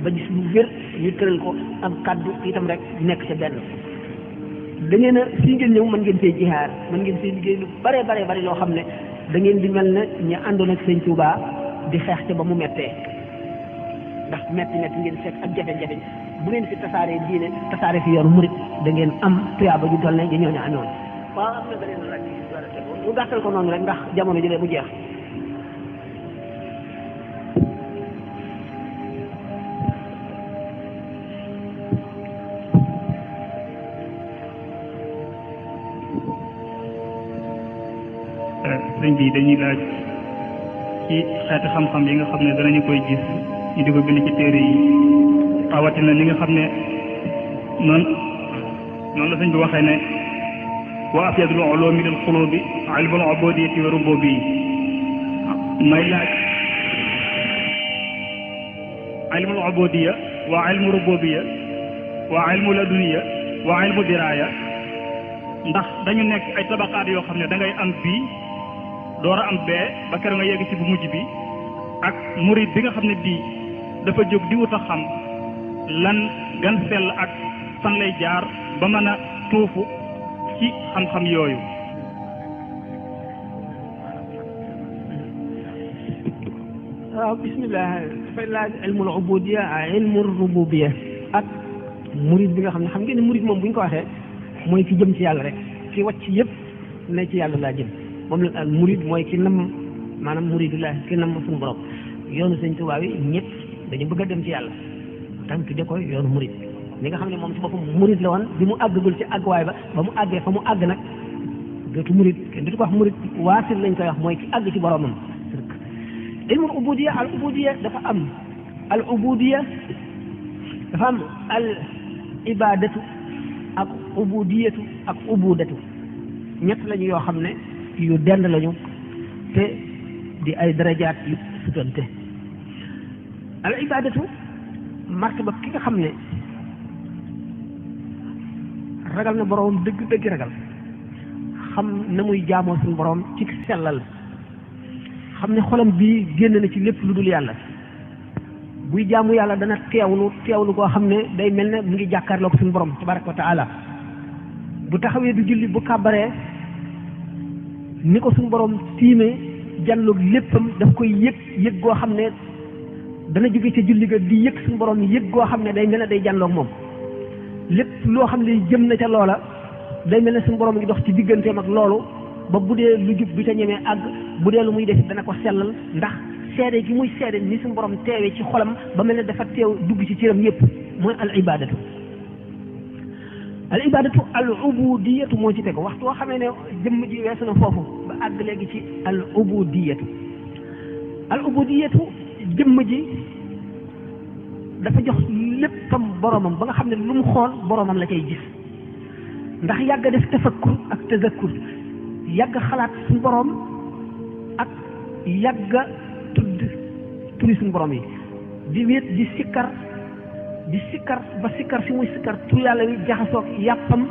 ba gis lu wér ñu tëral ko am kaddu itam rek nekk ca benn da ngeen a fii ngeen ñëw mën ngeen fee jihaar mën ngeen fee liggéey lu bare bari loo xam ne da ngeen di mel ne ñu àndoon ak sëñ Touba di xeex ca ba mu mettee ndax metti ngeen fekk ak jafe-jafe bu ngeen fi tasaaree diine tasaare fi yoonu murit da ngeen am tuyaaba ju toll ne ja ñooñu amoon waaw am na beneen laaj ñu gàttal ko noonu rek ndax jamono ji mu jeex sëñ bi dañuy laaj ci xeeti xam-xam yi nga xam ne danañu koy gis ñu di ko bind ci téere yi rawatina li nga xam ne noonu la sëñ bi waxee ne wa afyadul ulumi lil qulubi ilmul ubudiyati wa rububiyyi may laaj ilmul ubudiyya wa ilmu rububiyya wa ilmu laduniyya wa ilmu diraya ndax dañu nekk ay tabaqaat yoo xam ne da ngay am bii door a am bee ba keroog nga yegg ci bu mujj bi ak murid bi nga xam ne bii dafa jóg di wut a xam lan gan sell ak fan lay jaar ba mën a tuufu ci xam-xam yooyu. waaw bismillah dafay laaj ilmul ubudiyya ak ilmul rububiyya ak murid bi nga xam ne xam ngeen ne murid moom bu ñu ko waxee mooy ki jëm ci yàlla rek ki wàcc yëpp ne ci yàlla laa jëm moom la al murid mooy ki nam maanaam muridullah ki nam suñu borom yoonu sëñ Tuubaa yi ñëpp dañu bëgg a dem ci yàlla tam tudde ko yoonu murid li nga xam ne moom ci boppam murid la woon bi mu àggagul ci àgguwaay ba mu àggee fa mu àgg nag dootu murid kenn dootu ko wax murid waasil lañ koy wax mooy ki àgg ci boromam. ilmul ubudiyya al ubudiyya dafa am al ubudiyya dafa am al ibadatu ak ubudiyatu ak ubudatu ñett lañu yoo xam ne yu dend lañu te di ay darajaat yu sutante al ibadatu martaba ki nga xam ne ragal na boroom dëgg dëgg ragal xam na muy jaamoo suñu boroom ci sellal xam ne xolam bii génn na ci lépp lu dul yàlla buy jaamu yàlla dana teewlu koo xam ne day mel ne mu ngi jàkkaarloo ko suñu boroom tabaraka wa taala bu taxawee du julli bu kàbbaree ni ko suñu boroom tiimee janloog léppam daf koy yëg goo xam ne dana jóge ca julli ga di yëg suñu boroom yëg goo xam ne day mel ne day janloog moom lépp loo xam ne jëm na ca loola day mel ne suñu boroom ngi dox ci digganteem ak loolu ba bu dee lu jub du ca ñemee àgg bu dee lu muy def dana ko sellal ndax seede gi muy seede ni suñu borom teewee ci xolam ba mel ne dafa teew dugg ci cëram yépp mooy al ibadatu al ubudiyatu moo ci tegu waxtu woo xamee ne jëmm ji weesu na foofu ba àgg léegi ci al ubudiyatu jëmm ji dafa jox léppam boromam ba nga xam ne lu mu xool boromam la cay gis ndax yàgg def tafakkur ak tazakkur yàgg xalaat suñu borom ak yàgg turi suñu borom yi di wéet di sikkar ba sikkar fi muy sikkar tur yàlla wi jaxasoog yàppam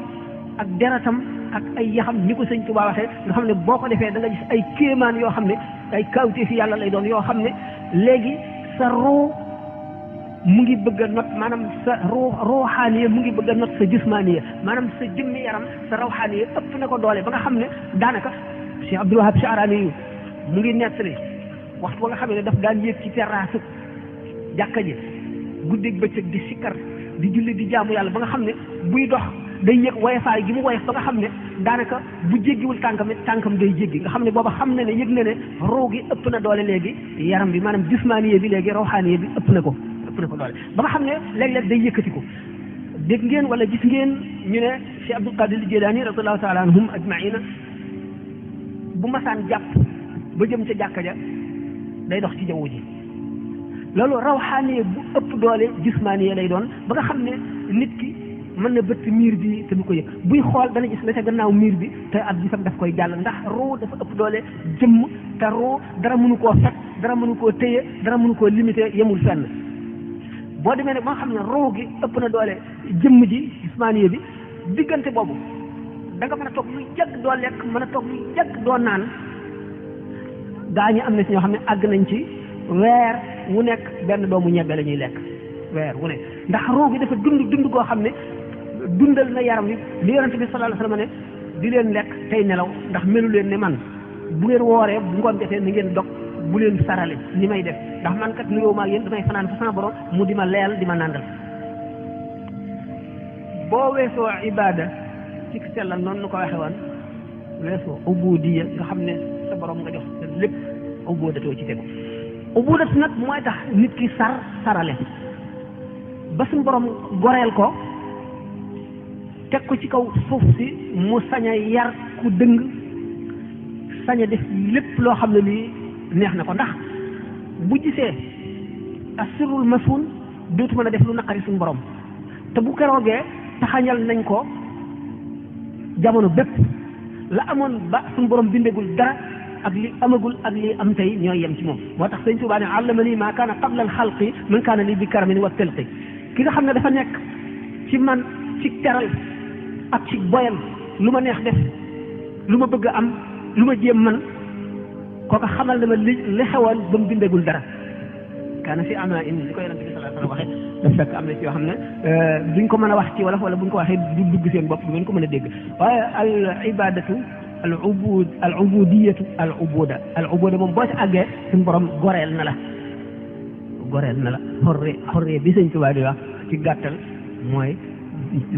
ak deratam ak ay yaxam ni ko sëñ Tuubaa waxee nga xam ne boo ko defee da nga gis ay kéemaan yoo xam ne ay kawtee fi yàlla lay doon yoo xam ne léegi sa ruu mu ngi bëgg a not maanaam sa ruuxaaniya mu ngi bëgg a not sa jismaaniya maanaam sa jëmmi yaram sa rawxaaniya ëpp na ko doole ba nga xam ne daanaka Cheikh Abdul Wahab Sha'rani yu mu ngi nettali waxtu ba nga xam ne daf daan yéeg ci terrasse jàkka ji guddeeg bëccëg di sikkar di julli di jaamu yàlla ba nga xam ne buy dox day yëg woyofaay gi mu woyof ba nga xam ne daanaka bu jéggiwul tànkam day jéggi nga xam ne booba xam na ne yëg na ne ruu gi ëpp na doole léegi yaram bi maanaam jismaaniya bi léegi rawxaaniya bi ëpp na ko doole ba nga xam ne léeg-léeg day yëkkati ko dégg ngeen wala gis ngeen ñu ne Cheikh Abdul Qadir Jilani radiyallahu taala anhum ajmaina bu masaan jàpp ba jëm ca jàkka ja day dox ci jaww ji loolu rawxaaniye bu ëpp doole jismaaniye lay doon ba nga xam ne nit ki mën na bëtt miir bi te du ko yëg buy xool dana gis la ca gannaaw miir bi te ak gisam daf koy jàll ndax ruu dafa ëpp doole jëmm te ruu dara mënu koo fekk dara mënu koo téye dara mënu koo limité yemul fenn boo demee ne ba nga xam ne ruu gi ëpp na doole jëmm ji jismaaniye bi diggante boobu da nga mën a toog lu yàgg doo lekk mën a toog lu yàgg doo naan gaa ñi am na si ñoo xam ne àgg nañ ci weer wu nekk benn doomu ñebbe la ñuy lekk weer wu nekk ndax ruu gi dafa dund goo xam ne dundal na yaram wi li yonente bi sallallahu alayhi wasallam ne di leen lekk tey nelaw ndax melu leen ne man bu ngeen wooree bu ngoon jotee ni ngeen dog bu leen sarale ni may def ndax man kat nuyoo maa yéen damay fanaan fa sama borom mu di ma leel di ma nàndal boo weesoo ibada ci sellal noonu nu ko waxe woon weesoo ubudiya nga xam ne sa borom nga jox sa lépp ubudatoo ci tegu ubudat nag mooy tax nit ki sarale ba suñu borom goreel ko teg ko ci kaw suuf si mu sañ a yar ku dëng sañ a def lépp loo xam ne lii neex na ko ndax bu gisee asirul masun dootu mën a def lu naqari suñu borom te bu keroogee taxañal nañ ko jamono bépp la amoon ba suñu borom bindegul dara ak li amagul ak li am tey ñooy yem ci moom moo tax sëñ Tuubaa ne allamani maa kaana qabla al xalqi man kaana li bi karamin wa telqi ki nga xam ne dafa nekk ci man ci teral ak ci boyal lu ma neex def lu ma bëgg a am lu ma jéem man kooka xamal na ma li xewoon ba mu bindegul dara kaana fi ama in li ko yonente bi sallallahu alayhi wasallam waxee daf fekk am na ci yoo xam ne duñ ko mën a wax ci wolof wala buñ ko waxee du dugg seen bopp du ngeen ko mën a dégg waaye al ibadatu al ubudiyatu al ubuda moom boo ci àggee suñu borom goreel na la xorre bi sëñ Tuubaa di wax ci gàttal mooy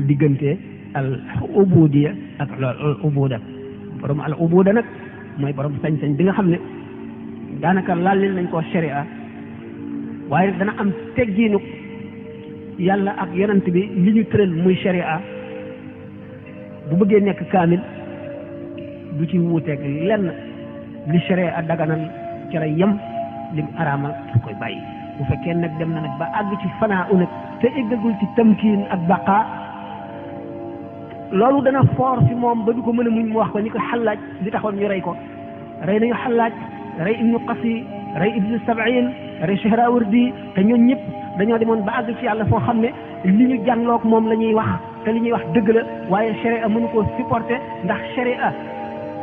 diggante al ubudiya ak al ubuda borom al ubuda nag mooy borom sañ-sañ bi nga xam ne daanaka laalil nañ koo sharia waaye dana am teggiinu yàlla ak yonent bi li ñu tëral muy sharia bu bëggee nekk kaamil du ci wuuteeg lenn li sharia daganal ci la yem lim araamal daf koy bàyyi bu fekkee nag dem na nag ba àgg ci fanaa u nag te eggagul ci tamkiin ak baqa loolu dana foor fi moom ba du ko mën a muñ mu wax ko ni ko xallaaj li taxoon ñu rey ko rey nañu xallaaj rey ibnu qasi rey ibnu sabain rey Shahrawardi te ñoon ñëpp dañoo demoon ba àgg ci yàlla foo xam ne li ñu jànloog moom la ñuy wax te li ñuy wax dëgg la waaye sharia mënu koo supporter ndax sharia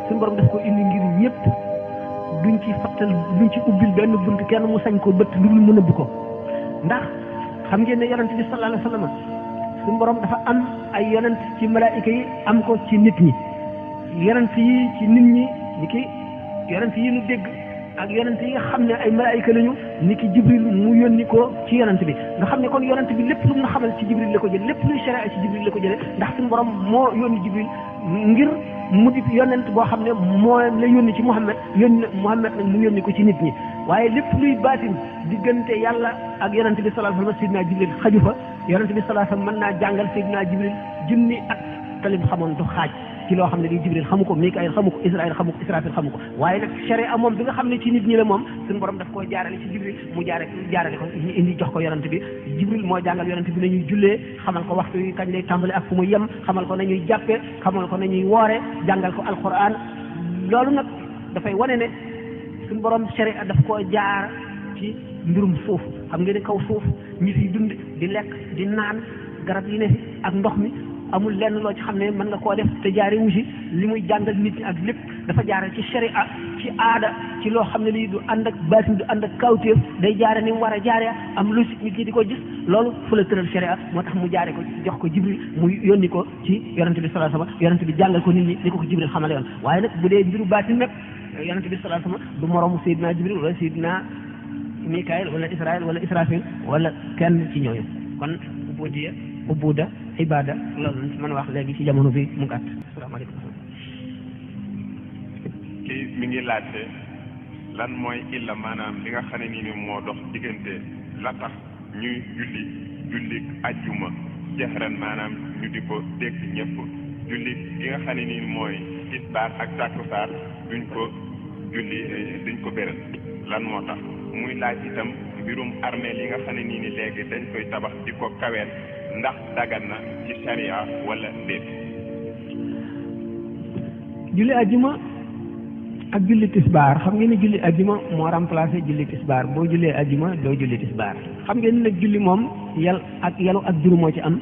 suñu borom daf ko indi ngir ñëpp duñ ci fattal duñ ci ubbil benn bunt kenn mu sañ ko bëtt lu dul mu nëbb ko ndax xam ngeen ne yonent bi sallallahu alayhi wa sallam suñu borom dafa am ay yonent ci malaayika yi am ko ci nit ñi yonent yi ci nit ñi ni ki yonent yi nu dégg ak yonent yi nga xam ne ay malaayika lañu ni ki jibril mu yónni ko ci yonent bi nga xam ne kon yonent bi lépp lu mu xamal ci jibril la ko jël lépp luy sharia ci jibril la ko jëlee ndax suñu borom moo yónni jibril ngir mu di yonent boo xam ne moo la yónni ci Muhammad Muhammad nag mu yónni ko ci nit ñi waaye lépp luy baatin diggante yàlla ak yonent bi sallallahu alayhi wa sallam Seydina Jibril xaju fa yonent bi sallallahu alayhi wa sallam mën naa jàngal Seydina Jibril junni at te lim xamoon du xaaj ci loo xam ne lii Jibril xamu ko Mikaayil xamu ko Israël xamu ko Israfil xamu ko waaye nag sharia moom bi nga xam ne ci nit ñi la moom suñu borom daf koo jaarale ci Jibril mu jaarale ko ñu indi jox ko yonent bi Jibril moo jàngal yonent bi nañuy jullee xamal ko waxtu yi kañ lay tàmbali ak fu mu yem xamal ko nañuy jàppee xamal ko nañuy woore jàngal ko alquran loolu nag dafay wane ne suñu borom sharia daf koo jaar ci mbirum suuf xam nga ne kaw suuf ñi fiy dund di lekk di naan garab yi ne fi ak ndox mi amul lenn loo ci xam ne mën nga koo def te jaare wu si li muy jàngal nit ñi ak lépp dafa jaare ci sharia ci aada ci loo xam ne lii du ànd ak baatin du ànd ak kawtéef day jaare ni mu war a jaare am lu si nit ñi di ko gis loolu fu la tëral sharia moo tax mu jaare ko jox ko Jibril mu yónni ko ci yonente bi sallallahu alayhi wasallam yonente bi jàngal ko nit ñi ni ko Jibril xamale yoon waaye nag bu dee mbiru baatin nag yonente bi sallallahu alayhi wasallam du moroomu Seydina Jibril wala Seydina Mikaayil wala Israël wala Israfil wala kenn ci ñooñu kon ubuda ibada loolu lañ ci mën a wax léegi ci jamono bi mu gàtt. asalaamaaleykum. kii mi ngi laajte lan mooy illa maanaam li nga xam ne nii moo dox diggante la tax ñuy julli ajjuma jahran maanaam ñu di ko dégg ñëpp julli gi nga xam ne nii mooy tisbaar ak takkusaan duñ ko béral lan moo tax muy laaj itam mbirum armeel yi nga xam ne nii léegi dañ koy tabax di ko kaweel ndax dagan na ci sharia wala déet. julli ajjuma ak julli tisbaar xam ngeen ne julli ajjuma moo remplacé julli tisbaar boo jullee ajjuma doo julli tisbaar xam ngeen ne nag julli moom yalu ak juru moo ci am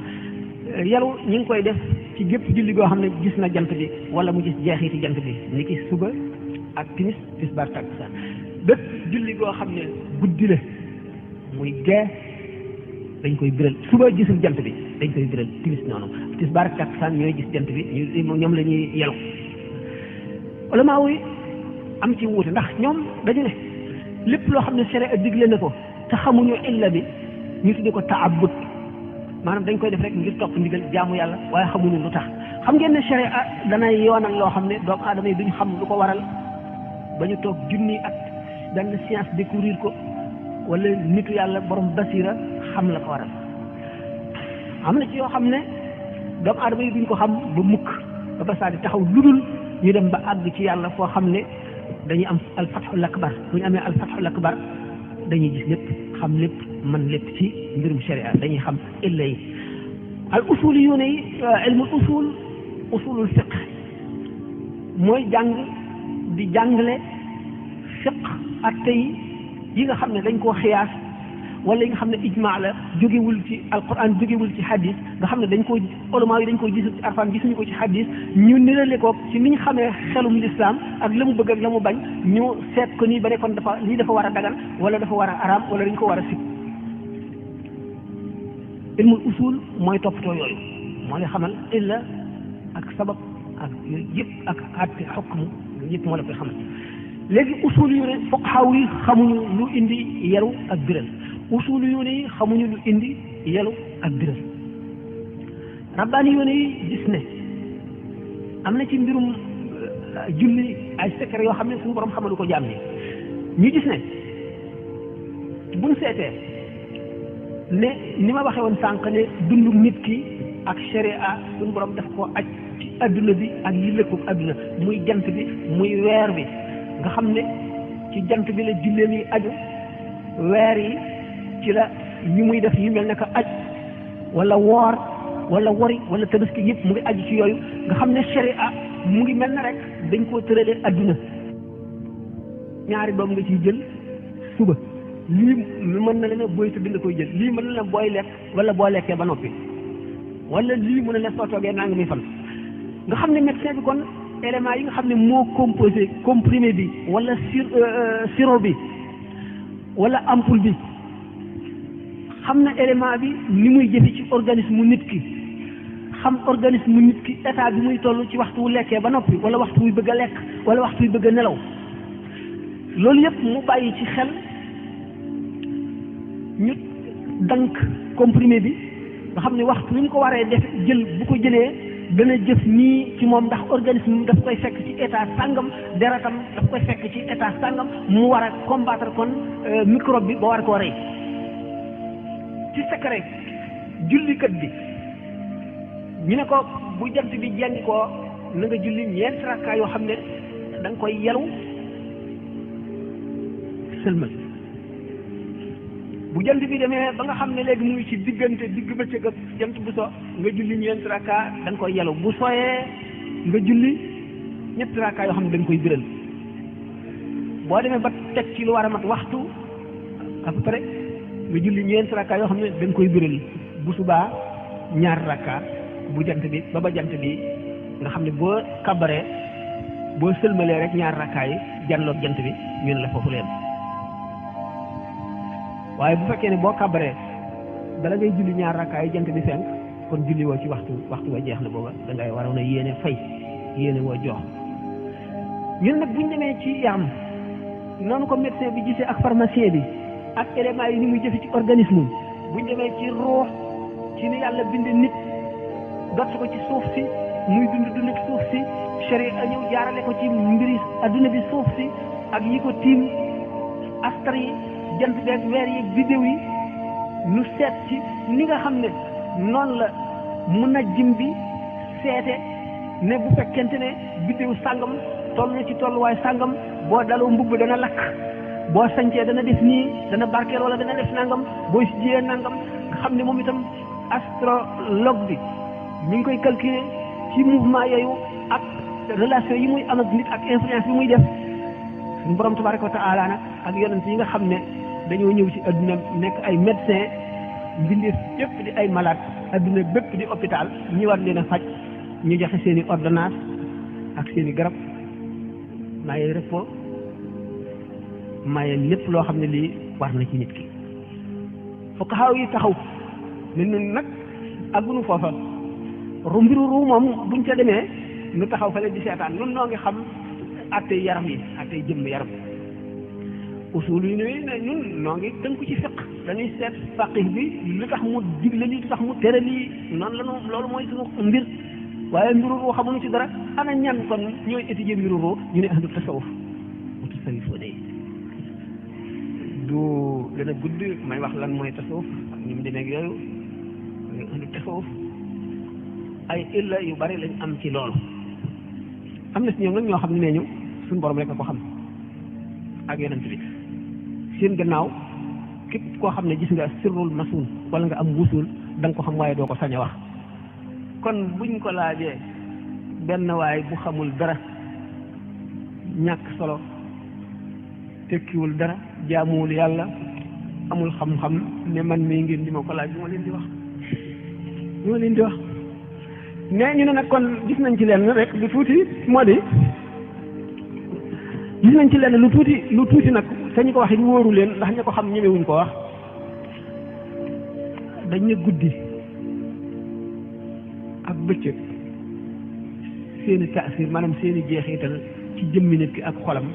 yalu ñu ngi koy def ci gépp julli goo xam ne gis na jant bi wala mu gis jeexiti jant bi ni ki suba ak timis tisbaar takkusaan bépp julli goo xam ne guddi la muy gee dañ koy biral suba gisul jant bi dañ koy biral timis noonu tisbaar ak takkusaan ñooy gis jant bi ñoom la ñuy yalu ulama yi am ci wuute ndax ñoom dañu ne lépp loo xam ne sharia digle na ko te xamuñu illa bi ñu tudde ko taabud maanaam dañ koy def rek ngir topp ndigal jaamu yàlla waaye xamuñu lu tax xam ngeen ne sharia danay yoonal loo xam ne doomu aadama yi duñ xam lu ko waral ba ñu toog junni at benn science découvrir ko wala nitu yàlla borom basira xam la ko waral am na ci yoo xam ne doomu aadama yi duñ ko xam ba mukk ba saa di taxaw ludul ñu dem ba àgg ci yàlla foo xam ne dañuy am alfathul akbar bu ñu amee alfathul akbar dañuy gis lépp xam lépp man lépp ci mbirum sharia dañuy xam illa yi al usul yu ne ilmul usulul fiqh mooy jàng di jàngale fiqh ak tey yi nga xam ne dañ koo xiyaas wala yi nga xam ne ijmaa la jógewul ci alquran jógewul ci hadis nga xam ne dañ koo ulama yi dañ koo gisul ci arfan gisuñu ko ci hadis ñu nirale ko ci ni ñu xamee xelum lislaam ak la mu bëgg ak la mu bañ ñu seet ko nii ba ne kon dafa lii dafa war a dagan wala dafa war a araam wala dañ ko war a sib ilmul usul mooy toppatoo yooyu moo lay xamal illa ak sabab ak yooyu yëpp ak àtte xukm yëpp moo la koy xamal léegi usul yu ne fuqahaa yi xamuñu lu indi yaru ak biral usul yu ne yi xamuñu lu indi yaru ak biral rabbaani yu ne yi gis ne am na ci mbirum julli ay secret yoo xam ne suñu borom xamalu ko jaam ni ñu gis ne buñ seetee ne ni ma waxee woon sànq ne dundu nit ki ak sharia suñu borom daf koo aj ci adduna bi ak yi lëkkoog adduna muy jant bi muy weer bi nga xam ne ci jant bi la julleem yi aju weer yi ci la ñi muy def yu mel ne que aj wala woor wala wori wala tabaski yëpp mu ngi aju ci yooyu nga xam ne sharia mu ngi mel na rek dañ koo tëralee adduna ñaari doom nga ciy jël suba lii mën na leen booy tëdd nga koy jël lii mën na leen booy lekk wala boo lekkee ba noppi wala lii mu ne la soo toogee naa ngi muy fan nga xam ne médecin bi kon éléments yi nga xam ne moo composé comprimé bi wala sirop bi wala ampoule bi xam na élément bi ni muy jëfe ci organisme mu nit ki xam organisme mu nit ki état bi muy toll ci waxtu wu lekkee ba noppi wala waxtu wuy bëgg a lekk wala waxtu wuy bëgg a nelaw loolu yëpp mu bàyyi ci xel ñu dank comprimé bi nga xam ne waxtu wi mu ko waree def jël bu ko jëlee dana jëf nii ci moom ndax organisme daf koy fekk ci état sàngam deretam daf koy fekk ci état sàngam mu war a combattre kon microbe bi ba war koo rey ci secret jullikat bi ñu ne ko bu jant bi jengi koo na nga julli ñeent rakkaa yoo xam ne da nga koy yelu sëlmal bu jant bi demee ba nga xam ne léegi mu ngi ci diggante digg bëccëg ak jant bu so nga julli ñeent rakkaa da nga koy yelu bu sooyee nga julli ñetti rakkaa yoo xam ne da nga koy biral boo demee ba teg ci lu war a mat waxtu à peu près nga julli ñeent rakkaa yoo xam ne da nga koy biral bu subaa ñaar rakkaa bu jant bi ba jant bi nga xam ne boo kabaree boo sëlmalee rek ñaar rakkaa yi janloog jant bi ñu ne la foofu leen waaye bu fekkee ne boo kabaree bala ngay julli ñaar rakkaa yi jant bi fenk kon julli woo ci waxtu wa jeex na booba da ngay waroon a yéene fay yéene woo jox ñun nag buñ demee ci yaram noonu ko médecin bi gisee ak pharmacien bi ak éléments yi ni muy jëfe ci organisme buñ demee ci ruux ci ni yàlla bind nit dott ko ci suuf si muy dund ci suuf si sharia ñëw jaarale ko ci mbiri adduna bi suuf si ak yi ko tiim astar yi jant beeg weer yi bidéew yi nu seet ci ni nga xam ne noonu la munajjim bi seete ne bu fekkente ne bidéew sàngam toll na ci tolluwaay sàngam boo daloo mbubb dana lakk boo sañcee dana def nii dana barkeel wala dana def nangam boo si jiyee nangam nga xam ne moom itam astrologue bi mi ngi koy calculer ci mouvement yooyu ak relation yi muy am ak nit ak influence bi muy def suñu borom tabaraka wa taala nag ak yonent yi nga xam ne dañoo ñëw ci adduna nekk ay médecin mbindeef yépp di ay malade adduna bépp di hôpital ñi war leen a faj ñu joxe seen i ordonnance ak seen i garab maye repos maye lépp loo xam ne lii war na ci nit ki fuqahaa yi taxaw ne ñun nag àggunu foofa mbiru ruu moom buñ ca demee nu taxaw fa leen di seetaan nun noo ngi xam attey yaram yi attey jëmm yaram usul yi ne ñun noo ngi tënku ci fiq dañuy seet faqih bi lu tax mu digle lii lu tax mu tere lii noonu la ñu loolu mooy suñu mbir waaye mbiru ruu xamuñu ci dara ana ñan kon ñooy étudier mbiru ruu ñu ne ahlu tasawuf mu tasawuf de du gën a gudd may wax lan mooy tasawuf ak ni mu demee ak yooyu ahlu tasawuf ay illa yu bari lañ am ci loolu am na si ñoom nag ñoo xam ne nee ñu suñu borom rek a ko xam ak yonent bi seen gannaaw képp koo xam ne gis nga sirrul masuun wala nga am wusul da nga ko xam waaye doo ko sañ a wax kon buñ ko laajee benn waay bu xamul dara ñàkk solo tekkiwul dara jaamuwul yàlla amul xam-xam ne man mii ngeen di ma ko laaj moo leen di wax nee ñu ne nag kon gis nañ ci lenn rek lu tuuti moo di gis nañ ci lenn lu tuuti nag te ñu ko wax it wóoru leen ndax ña ko xam ñemewuñ ko wax dañ ne guddi ak bëccëg seeni taasir maanaam seeni jeexital ci jëmmi nit ki ak xolam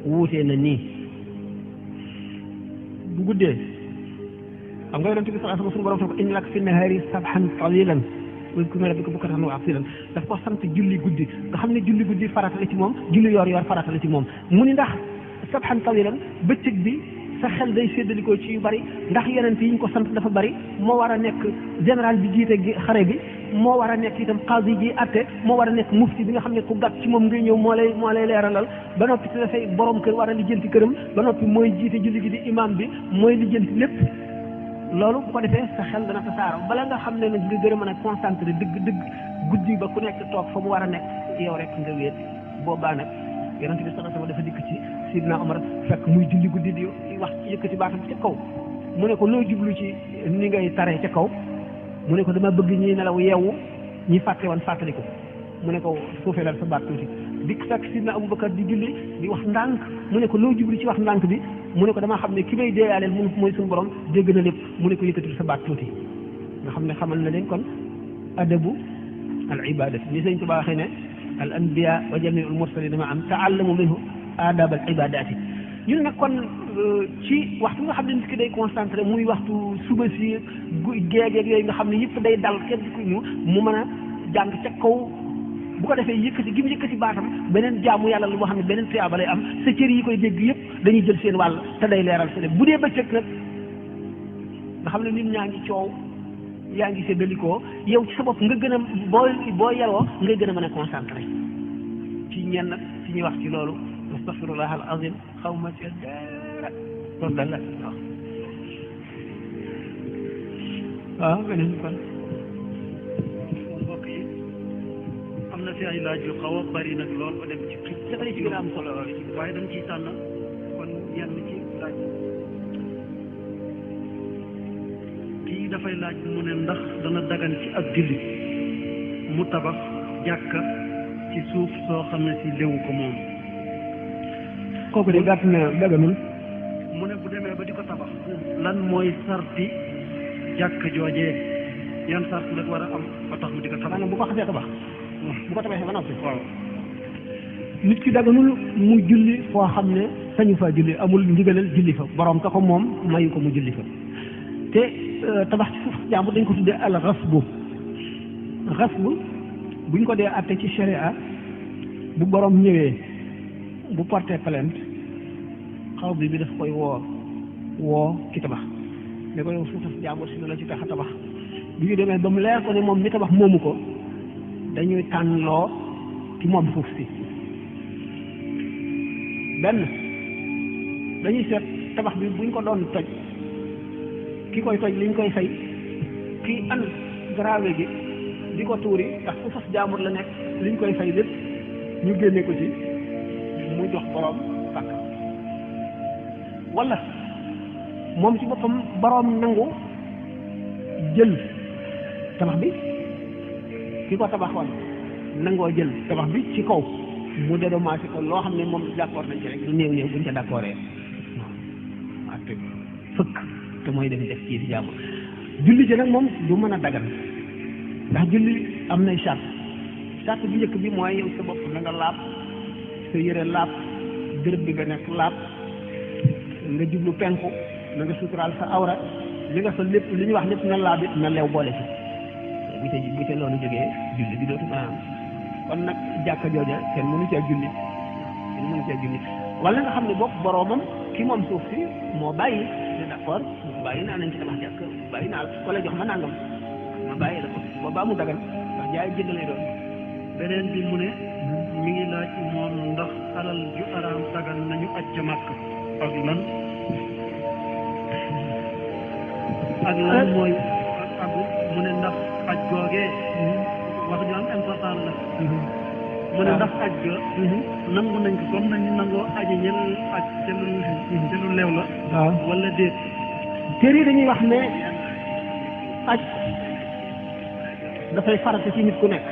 wuutee na nii bu guddee xam nga yonent bi sallallahu alayhi wa sallam suñu borom ko inna laka fi nahaari sabhan talilan wadkur rabbaka bukratan wa asilan daf ko sant julli guddi nga xam ne julli guddi farata la ci moom julli yor farata la ci moom mu ni ndax sabhan tawilan bëccëg bi sa xel day séddalikoo ci yu bari ndax yonent yi ñu ko sant dafa bari moo war a nekk général bi jiite xare bi moo war a nekk itam qaadi ji atte moo war a nekk mufti bi nga xam ne ku gàtt ci moom ngay ñëw moo lay leeralal ba noppi te dafay borom kër war a lijjanti këram ba noppi mooy jiite julli gi di imam bi mooy lijjanti lépp loolu bu ko defee sa xel dana tasaaroo bala nga xam ne nag nga gën a mën a concentré dëgg guddi ba ku nekk toog fa mu war a nekk yow rek nga wéet boobaa nag yonent bi sallallahu alayhi wasallam dafa dikk ci Sidna Omar fekk muy julli guddi di wax yëkkati baatam ca kaw mu ne ko loo jublu ci ni ngay taree ca kaw mu ne ko dama bëgg ñi nelaw yeewu ñi fàtte woon fàttaliku mu ne ko suufeelal sa baat tuuti dikk fekk sidna Abubakar di julli di wax ndànk mu ne ko loo jubli ci wax ndànk bi mu ne ko damaa xam ne ki may deeyaaleel mu mooy suñu borom dégg na lépp mu ne ko yëkkatil sa baat tuuti nga xam ne xamal na leen kon adabu al ibadati ni Sëñ Tuubaa waxee ne al anbiya wa jamiul mursalin dama am taallamu minhu adab al ibadati ñun nag kon ci waxtu nga xam ne nit ki day concentré muy waxtu suba si géegeeg yooyu nga xam ne yëpp day dal kenn ku ñu mu mën a jàng ca kaw bu ko defee yëkkati gi mu yëkkati baatam beneen jaamu yàlla lu boo xam ne beneen tuyaaba lay am sa cër yi koy dégg yëpp dañuy jël seen wàll te day leeral sa bu dee bëccëg nag nga xam ne nit ñaa ngi coow yaa ngi séddalikoo yow ci sa bopp nga gën a boo yaroo ngay gën a mën a concentré ci ñenn ci ñuy wax ci loolu astaghfirullah al azim xaw ma ci dara loolu daal la wax waaw beneen kon mbokk yi am na fi ay laaj yu xaw a bari nag lool ba dem ci dafay ci gën a am solo waaye dañ ciy tànn kon yenn ci laaj kii dafay laaj mu ne ndax dana dagan ci ak jullit mu tabax jàkka ci suuf soo xam ne si léwu ko moom kooku de gàtt na daganul mu ne bu demee ba di ko tabax lan mooy sarti jàkk joojee yan sart la war a am ba tax mu di ko tabax maanaam bu ko xasee tabax bu ko tabaxee ba noppi waaw nit ki daganul mu julli foo xam ne sañu fa julli amul ndigalal julli fa borom ka ko moom mayu ko mu julli fa te tabax ci suuf jàmbur dañ ko tuddee al xasbu buñ ko dee atte ci sharia bu borom ñëwee bu porté plainte xaw bi daf koy woo ki tabax ne ko yow suufas jàmbur si la ci tax a tabax bu ñu demee ba mu leer ko ne moom mi tabax moomu ko dañuy tànnloo ki moom suuf si benn dañuy seet tabax bi buñ ko doon toj ki koy toj liñ koy fay kii an grave gi di ko tuuri ndax suufas jàmbur la nekk liñ koy fay lépp ñu génne ko ci mu jox borom pàkk wala moom ci boppam borom nangu jël tabax bi ki ko tabaxoon nangoo jël tabax bi ci kaw mu dédommagé ko loo xam ne moom d'accord nañ ci rek lu néew buñ ca d'accordee waaw te fëkk te mooy def ci di jàmm julli ci nag moom du mën a dagan ndax julli am nay charte bi njëkk bi mooy yow sa bopp na nga laab sa yére laab béréb bi nga nekk laab nga jublu penku na nga suturaal sa awra li nga sol lépp li ñuy wax lépp na laab it na leew boole ci bu te loolu jógee julli bi dootu mën a am kon nag jàkka jooja kenn mënu cee julli wala nga xam ne bopp boroomam ki moom suuf si moo bàyyi ne d'accord bàyyi naa nañ ci tabax jàkk bàyyi naa wala jox ma nangam ma bàyyi la ko boobaa mu dagan ndax jaay jënd lay doon beneen bi mu ne mi ngi laaj moom ndax alal ju araam dagan nañu aj ca màkk ak lan mooy ak mu ne ndax aj googee wax ju am important la mu ne ndax aj ga nangu nañ ko comme nañu nangoo aji ñel aj te lu leew la waaw wala déet téere yi dañuy wax ne aj dafay farata ci nit ku nekk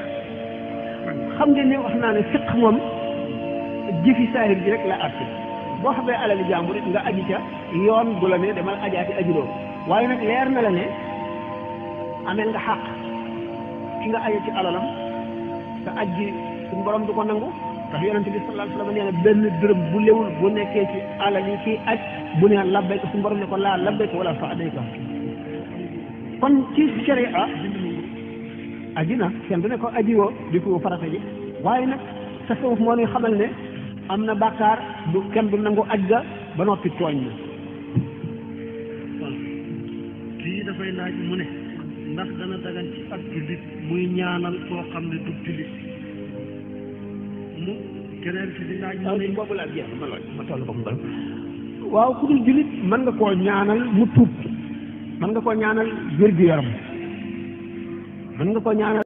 xam ngeen ne wax naa ne fiq moom jëfi saahir ji rek la àtte boo xamee alali jàmbur it nga aji ca yoon bu la ne demal ajaati ajuloo waaye nag leer na la ne amel nga xàq ki nga aje ci alalam te aj ji suñu borom du ko nangu ndax yonente bi sallallahu alayhi wa sallam nee na benn dërëm bu léwul bu nekkee ci alal yi kii aj bu ne labbayka suñu borom ne ko laa labbayka wala sa'dayka kon ci sharia aji na kenn du ne ko aji woo di ko farata ji waaye nag tasawuf moo ñuy xamal ne am na bàkkaar du kenn du nangu aj ga ba noppi tooñ na kii dafay laaj mu ne ndax dana dagan ci ak jullit muy ñaanal koo xam ne du jullit mu keneen ci di laaj mu ne boobu laa jeex ma toll ko mu bal waaw ku dul jullit mën nga koo ñaanal mu tuub mën nga koo ñaanal wér-gu-yaram mën nga koo ñaanal